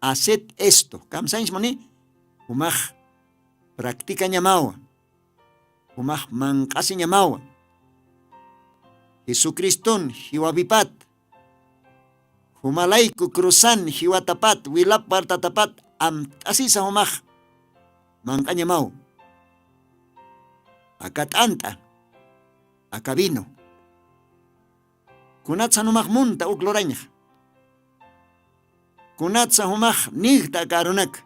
Haced esto kamsañsmuni. Jumax practicañamawa. Jumax manq'asiñamawa. Jesucriston jiwawipat jumalayku cruzan jiwatapat wilap wartatapat amt'asisa jumax manq'añamaw. Aka t'ant'a aka vino. Kunatsa jumax munta uk lurañxa? Kunatsa jumax nijta aka arunaka?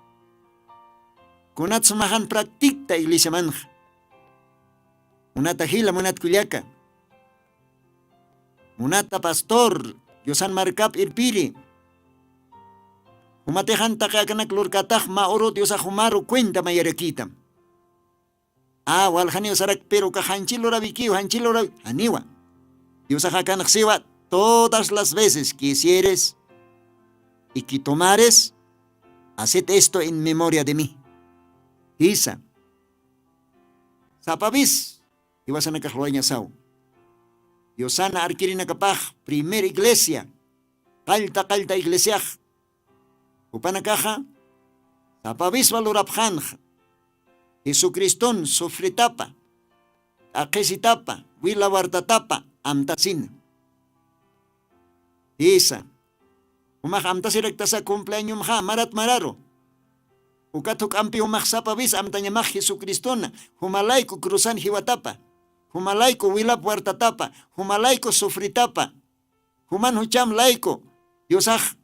Kunatsa jumaxan practicta iglesiamanxa? Munata jila munatkullaka, munata pastor, diosan markap irpiri. Jumatixan taqi akanak lurkatax mä uru diosax jumaru cuenta mayarakitam. A waljaniw sarak piru ukax janchi lurawikiw janchi lurawi janiwa. Diosax akanaxsiwa todas las veces quisieres y quitomares, haced esto en memoria de mí. Jisa. Sapavis iwasanakax luwañasaw. Diosana arkirinakapax primer iglesia qallta qallta iglesiax jupanakaxa sapaviswa lurapxanxa. Jesucriston sufritapa t'aqhisitapa wila wartatapa amtasina. Jisa. Jumax amtasiraktasa cumpleañomxa marat mararu. Ukat juk'ampi jumax sapa vis amtañamax jesucristona jumalayku cruzan jiwatapa, jumalayku wilap wartatapa, jumalayku sufritapa, juman jucham layku diosax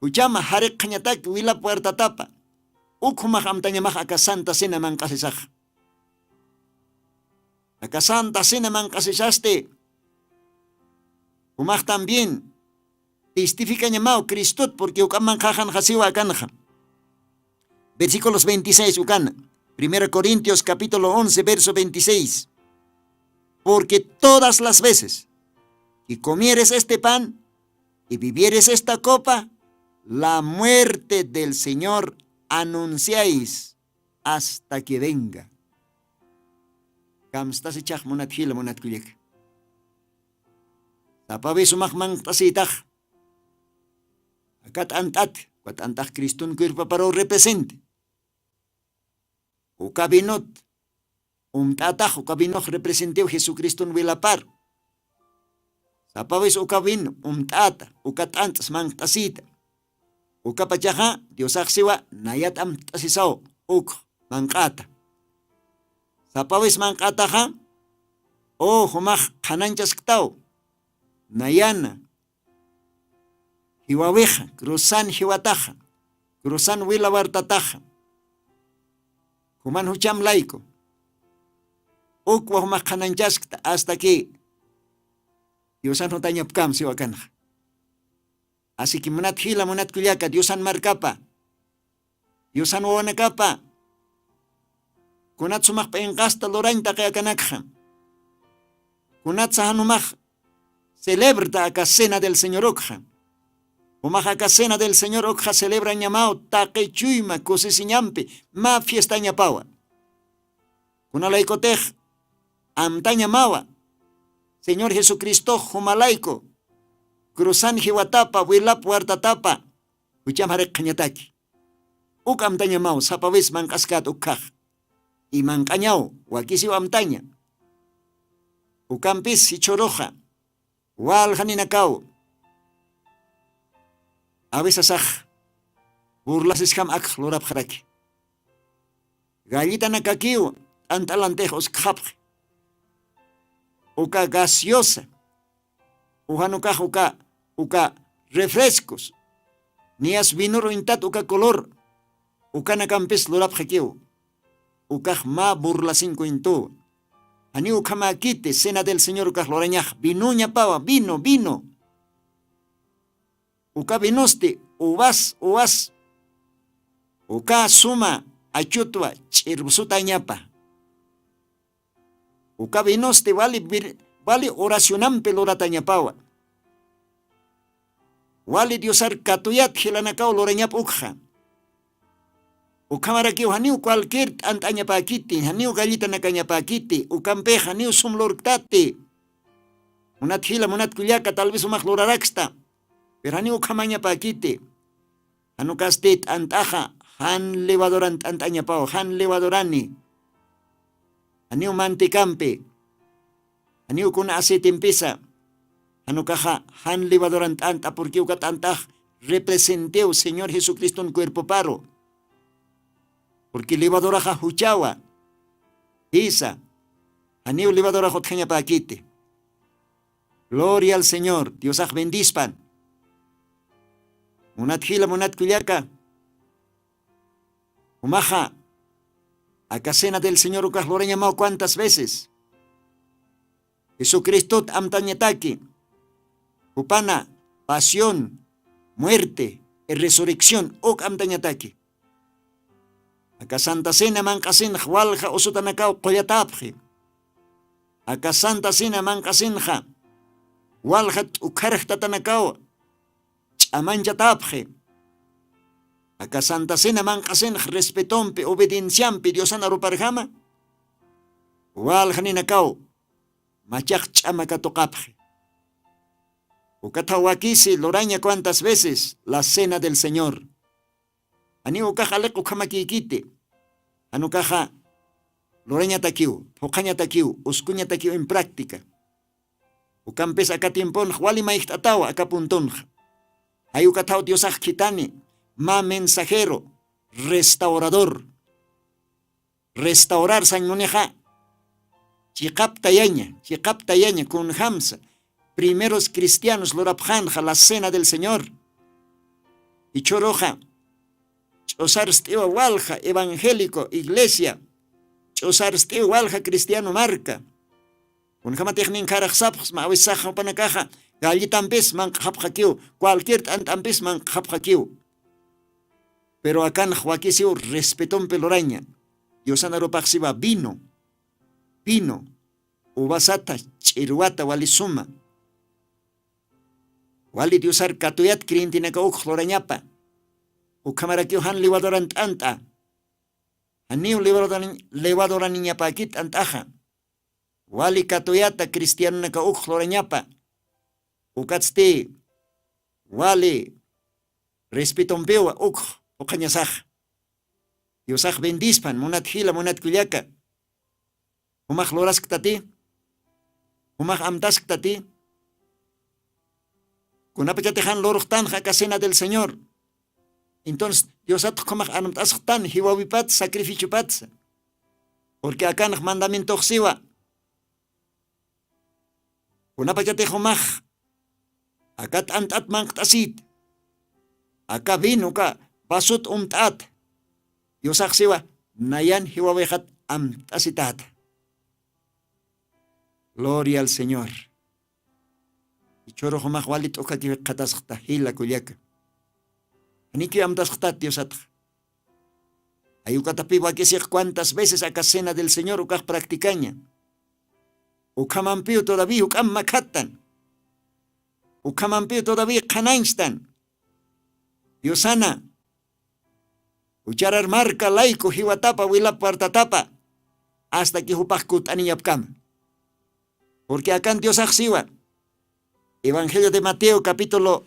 juchama jariqxañataki wilap wartatapa. Uk jumax amtañamax aka santa cena manq'asisax. Aka santa cena manq'asisasti jumax también testificañamaw cristot purqui juk'amanqaxanxa siwa akanxa. Versículos veintiséis ukana. Primera Corintios capítulo once, verso veintiséis. Porque todas las veces que comieres este pan y bebieres esta copa, la muerte del Señor anunciáis hasta que venga. Kamstasichax munat jila munat kullaka. Sapawi sumax manqt'asitax. Aka t'ant'at, aka t'ant'ax Criston cuerpoparu represente. Uka vinot umt'atax, uka vinox representiw Jesucriston wilapar. Sapawis uka vino umt'ata, uka t'ant'as manqt'asita. Uka pachaxa diosaxsiwa nayat amt'asisaw uk manq'ata. Sapawis manq'ataxa u jumax qhananchasktaw. Nayana jiwawixa cruzan jiwataxa, cruzan wila wartataxa, juman jucham layku ukwa jumax qhananchaskta asta ki diosan jutañapkam siwakanxa. Asiki munat jila munat kullaka diosan markapa, diosan wawanakapa, kunat sumax p'inqasta lurañ taqi akanakxa? Kunatsa jan jumax celebrta aka cena del señor ukxa? Jumax aka cena del señor ukxa celebrañamaw taqi chuyma kusisiñampi, mä fiestañapawa. Kunalaykutix amtañamawa señor jesucristox jumalayku cruzan jiwatapa wilap wartatapa jucham jarikxañataki. Uk amtañamaw sapawis manq'askat ukkhax. Imanq'añaw wakisiw amtaña. Ukampis jichhuruxa walja ninakaw awisasax burlasisjam akx lurapxaraki. Gallitanakakiw t'ant'alantix uskxapxi. Uka gaseosa ujanukax uka uka refrescos niyas vinur uñtat uka color ukanakampis lurapxakiw. Ukax mä burlasiñ cuentuw. Janiw ukhamäkiti cena del señor ukax lurañax vinoñapawa vino vino. Uka vinosti uvas uvas uka suma achutwa ch'irpsutañapa. Uka vinosti wali oracionampi luratañapawa. Wali diosar katuyat jilanakaw lurañap ukxa. Ukhamarakiw janiw cualquier t'ant'añapäkiti janiw gallitanakañapäkiti ukampix janiw sum lurktati. Munat jila munat kullaka tal vez umax luraraksta. Pero janiw ukhamañapäkiti. Janukasti t'ant'axa jan levaduran t'ant'añapaw jan levadurani. Janiw mantikampi janiw kuna aceitimpisa. Janukaxa jan levaduran t'ant'a purki uka t'ant'ax representiw señor jesucriston cuerpoparu. Purki levaduraxa juchawa. Jisa janiw levadurax utjañapäkiti. Gloria al señor diosax bendispan. Munat jila munat kullaka. Jumaxa aka cena del señor ukax lurañamaw cuantas veces jesucristot amtañataki. Jupana pasión, muerte y resurrección uk amtañataki. Aka santa cena manq'asinx walja usutanakaw qullatapxi. Aka santa cena manq'asinxa walja t'ukharjtatanakaw ch'amanchatapxi. Aka santa cena manq'asinx respetompi obedienciampi diosan aruparjama walja ninakaw machaq ch'ama katuqapxi. Ukathaw wakisi luraña cuantas veces la cena del señor. Janiw ukax aliq ukhamakïkiti. Janukaxa lurañatakiw phuqhañatakiw uskuñatakiw en práctica. Ukampis aka tiemponx wali mayjt'ataw aka puntonxa. Jay ukathaw diosax khithani mä mensajero restaurador. Restaurar sañ munixa chiqaptayaña chiqaptayaña kunjamsa primeros cristianos lurapxanxa la cena del señor. Ichhuruxa ch'usarst'iwa walja evangélico iglesia ch'usarst'iwa walja cristiano marka. Kunjamatix ninkharaxsapxsma awisaxa jupanakaxa gallitampis manq'xapxakiw cualquier t'ant'ampis manq'xapxakiw. Pero akanx wakisiw respetompi luraña. Diosana rupaxsiwa vino, vino uvasata, ch'irwata wali suma. Wali diosar katuyat creyentenaka ukx lurañapa. Ukhamarakiw jan levaduran t'ant'a. Janiw levaduran- levaduranñapäkit t'ant'axa. Wali katuyata cristianonaka ukx lurañapa. Ukatsti wali respetompiwa ukx phuqhañasaxa. Diosax bendispan munat jila munat kullaka. Jumax lurasktati? Jumax amtasktati? Kunapachatix jan luruxtanxa aka cena del señor. Entonces diosatx jumax armt'asxtan jiwawipatsa sacrificiopatsa. Purqui akanx mandamientoxsiwa. Kunapachatix jumax aka t'ant'at manqt'asït, aka vino uka vasot umt'at, diosaxsiwa nayan jiwawixat amt'asitata. Gloria al señor. Ichhurux jumax wali t'ukhakiw jikxatasxta jila kullaka. Janikiw amtasxtat diosatxa. Jay ukatapiw wakisix cuantas veces aka cena del señor ukax practicaña. Ukhamampiw todavía juk'am makhattan. Ukhamampiw todavía qhanañchtan. Diosana jucharar marka layku jiwatapa wilap wartatapa, asta que jupax kut'aniñapkama. Purqui akan diosaxsiwa. Evangelio de mateo capítulo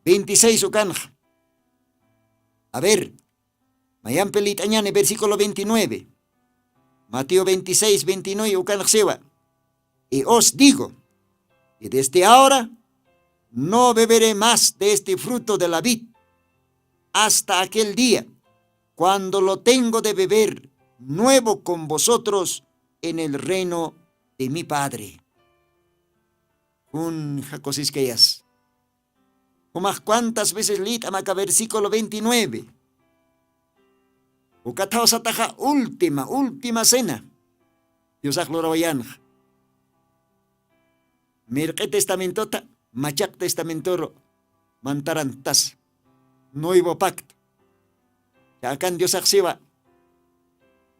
veintiséis ukanxa. A ver, mayampi lït'añani versículo veintinueve. Mateo veintiséis veintinueve ukanxsiwa. Y os digo que desde ahora no beberé más de este fruto de la vid hasta aquel día cuando lo tengo de beber nuevo con vosotros en el reino de mi padre. Kun jakusiskayas. Jumax cuantas veces lït'am aka versículo veintinueve. Ukathaw sataxa última última cena. Diosax lurawayanxa. Mirq'i testamentota machaq testamentoru mantarantas. Nuevo pacto. Chakan diosaxsiwa.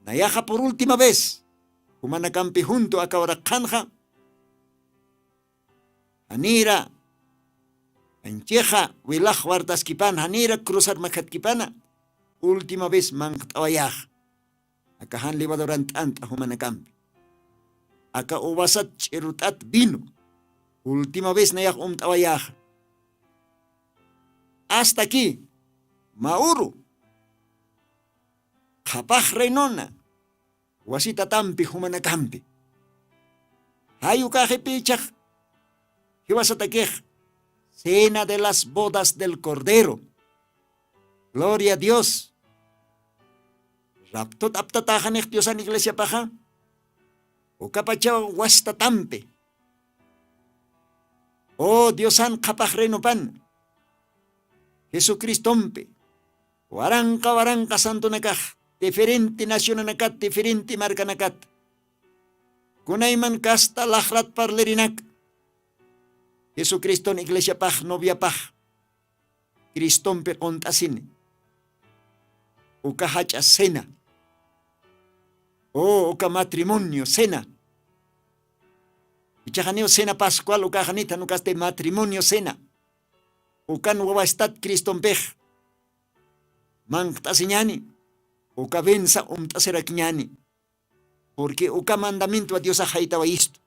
Nayaxa por última vez jumanakampi juntu aka uraqhanxa. Janira anchixa wilax wartaskipana janira cruzar makhatkipana. Última vez manqt'awayaxa. Aka jan levaduran t'ant'a jumanakampi aka uvasat ch'irut'at vino. Última vez nayax umt'awayaxa. Asta aquí mauru qhapax reinona wasitatampi jumanakampi. Jayukaxipichax jiwasatakix cena de las bodas del cordero. Gloria a dios. Raptut aptataxanix diosan iglesiapaxa ukapachaw wasitatampi. O diosan qhapax reinopan jesucristompi waranqa waranqa santunakax diferente nacionanakat diferente markanakat kunayman kasta laxrat parlirinak jesucriston iglesiapax noviapax cristompi qunt'asini. Uka jach'a cena o uka matrimonio cena. Ichaxaniw cena pascual ukaxanithan ukasti matrimonio cena. Ukan wawastat cristompix manqt'asiñani uka vensa umt'asirakiñani. Purqui uka mandamientwa diosax jaytawayistu.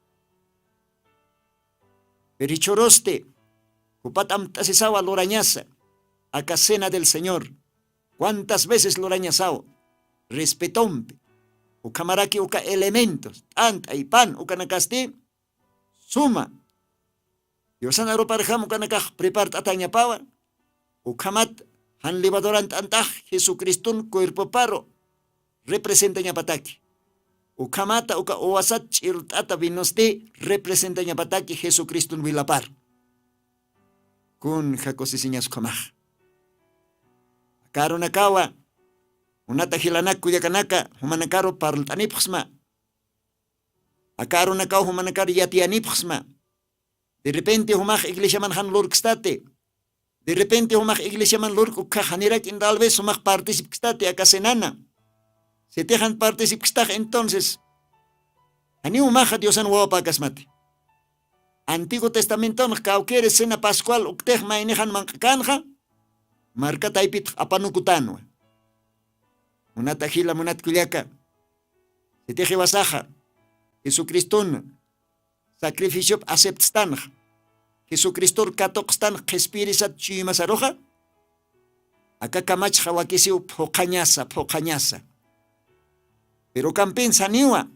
Pirichurusti jupat amt'asisawa lurañasa aka cena del señor. Cuantas veces lurañasawa respetompi ukhamaraki uka elementos t'ant'ay pan ukanakasti suma diosana ruparjam ukanakax prepart'atañapawa. Ukhamat jan levaduran t'ant'ax jesucriston cuerpoparu representañapataki. Ukhamata uka uwasat ch'irt'ata vinosti representañapataki jesucriston wilapar. Kun jakusisiñas ukhamax aka arunakawa munata jilanak kullakanaka jumanakaru parlt'anipxsma. Aka arunakaw jumanakar yatiyanipxsma. Derrepente jumax iglesiaman jan lurkstati. Derrepente jumax iglesiaman lurk ukkhax janirak'in tal vez jumax participkstati aka cenana. Sitixan participkstax entonces, janiw maxa diosan wawapakasmati. Antiguo testamentonx kawkiri cena pascual uktix maynixan manq'akanxa, marka taypitx apanukutanwa. Munata jila munatkullaka, sitix iwasaxa jesucristun sacrificiop aceptstanxa, jesucristur katuqstanx qhispirisat chuymasaruxa, aka kamachxa wakisiw phuqhañasa phuqhañasa. Piru kampin saniwa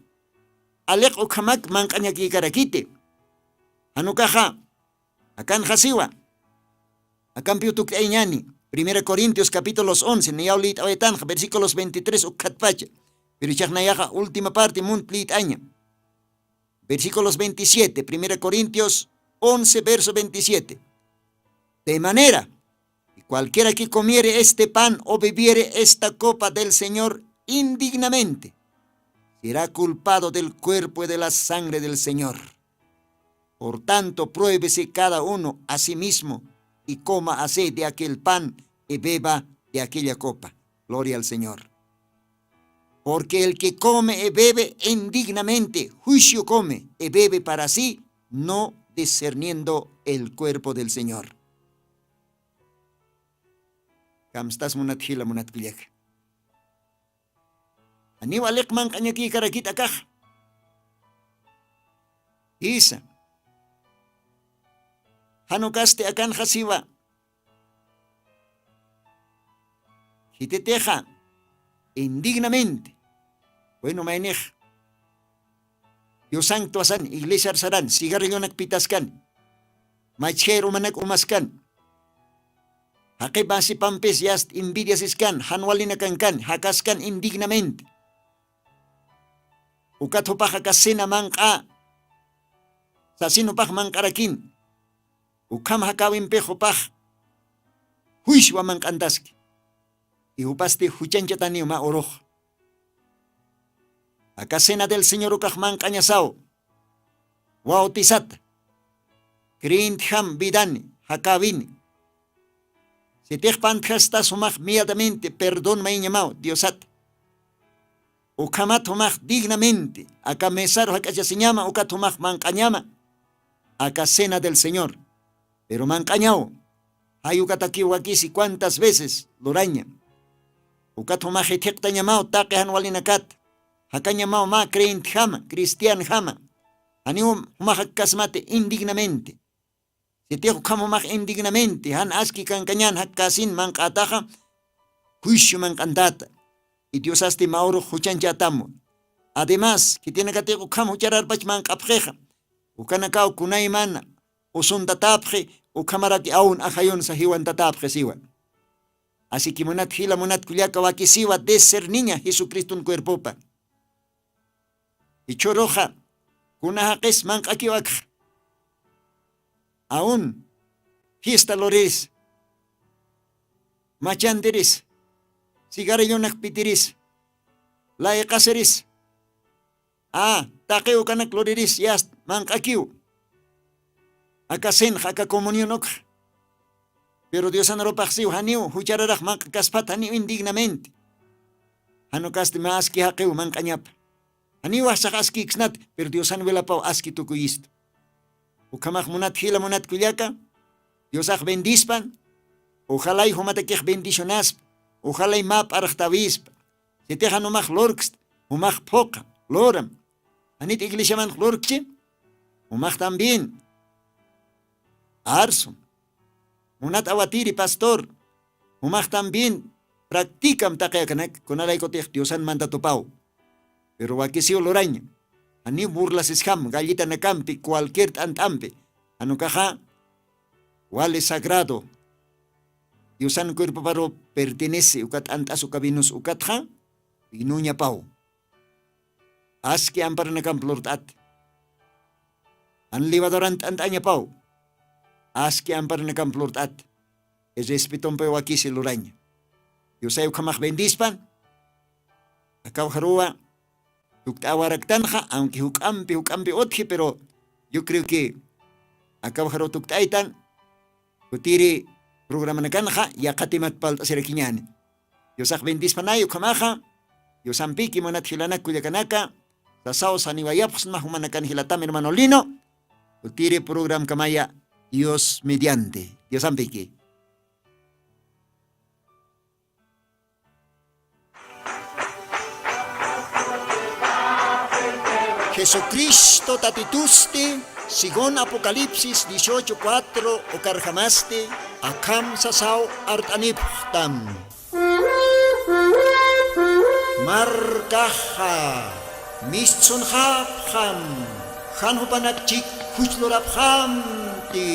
aliq ukhamak manq'añakikarakiti. Janukaxa akanxasiwa akampiw tuk'ayñani. Primera corintios capítulos once nayaw lït'awaytanxa versículos veintitrés ukkhatpacha. Piru ichaxnayaxa última parte munt lït'aña. Versículos veintisiete, primera corintios once verso veintisiete. De manera que cualquiera que comiere este pan o bebiere esta copa del señor indignamente, será culpado del cuerpo y de la sangre del señor. Por tanto pruébese cada uno a sí mismo, y coma así de aquel pan y beba de aquella copa. Gloria al señor. Porque el que come y bebe indignamente juicio come y bebe para sí, no discerniendo el cuerpo del señor. Kamstas munat jila munat kullaka? Aniw aliq manq'añakikarakit akax. Isa, janukasti akanxasiwa jititixa indignamente. Bueno maynix diosanktuwasan iglesiar saran sigarrillunak pitaskan, machjayar umanak umaskan, jaqip masipampis yast invidiasiskan, janwalinakankan jakaskan indignamente. Ukat jupax akasina manq'a sasin jupax manq'arakin. Ukham jakawimpix jupax juishwa manq'antaski. Ijupasti juchanchataniw mä urux. Aka cena del señor ukax manq'añasaw wawtisata, creyentjam vidani jakawini. Sitixpantjastas jumax miadamente perdonmayñamaw diosata. Ukhamat jumax dignamente aka mesaru jak'achasiñama ukat jumax manq'añama aka cena del señor. Piru manq'añaw jayukatakiw wakisi cuantas veces luraña. Ukat jumax jithiqtañamaw taqi janwalinakat jakañamaw mä creyentjama cristianjama. Janiw jumax akkasmati indignamente. Sitix ukham jumax indignamente jan aski kankañan jakkasin manq'ataxa juicio manq'antata. Idiosasti mawrux juchanchatamwa. Además khitinakatix ukham juchararpach manq'apxixa ukanakaw kunaymana usuntatapxi ukhamaraki awn ajayunsa jiwantatapxisiwa. Asiki munat jila munat kullaka wakisiwa discerniña jesucristun cuerpopa. Ichhuruxa kuna jaqis manq'akiw akxa aun fiesta luriris, machantiris, sigarillunak pitiris, layqasiris, a taqiw kanak luriris yast manq'akiw. Aka sinx aka comunión ukx. Piru diosan rupaxsiw janiw juchararax manq'akaspat janiw indignamente. Janukasti mä aski jaqiw manq'añapa. Janiw waxsax askiksnat piru diosan wilapaw aski tukuyistu. Ukhamax munat jila munat kullaka, diosax bendispan. Uxalay jumatakix bendicionaspa. Uxalay mä p'arxtawispa. Sitix jan umax lurksta, umax phuqa luram. Janit iglesiamanx lurkchi? Umax también arsum. Munat awatiri pastor, umax también practicam taqi akanak kunalaykutix diosan mandatupaw. Piru wakisiw luraña janiw burlasisjam gallitanakampi cualquier t'ant'ampi. Janukaxa wali sagrado diosan cuerpoparu pertenece uka t'ant'as uka vinus ukatxa vinoñapaw. Aski amparanakamp lurt'at jan levaduran t'ant'añapaw. Aski amparanakamp lurt'at irrespetompi wakisi luraña. Diosay ukhamax bendispan. Akawjaruwa tukt'awaraktanxa aunque juk'ampi juk'ampi utji pero yo creo que akawjaruw tukt'aytan. Kutiri programanakanxa yaqatimat palt'asirakiñani. Diosax bendispanay ukhamaxa. Diosampiki munat jilanak kullakanaka, sasaw saniwayapxsma jumanakan jilatam hermano Lino, utiri programkamaya Dios mediante. Diosampiki. Jesucristo tatitusti, según Apocalipsis dieciocho cuatro ukarjamasti, akham sasaw art'anipxtam. Markaxa mistsunxapxam, jan jupanakchik juchlurapxamti.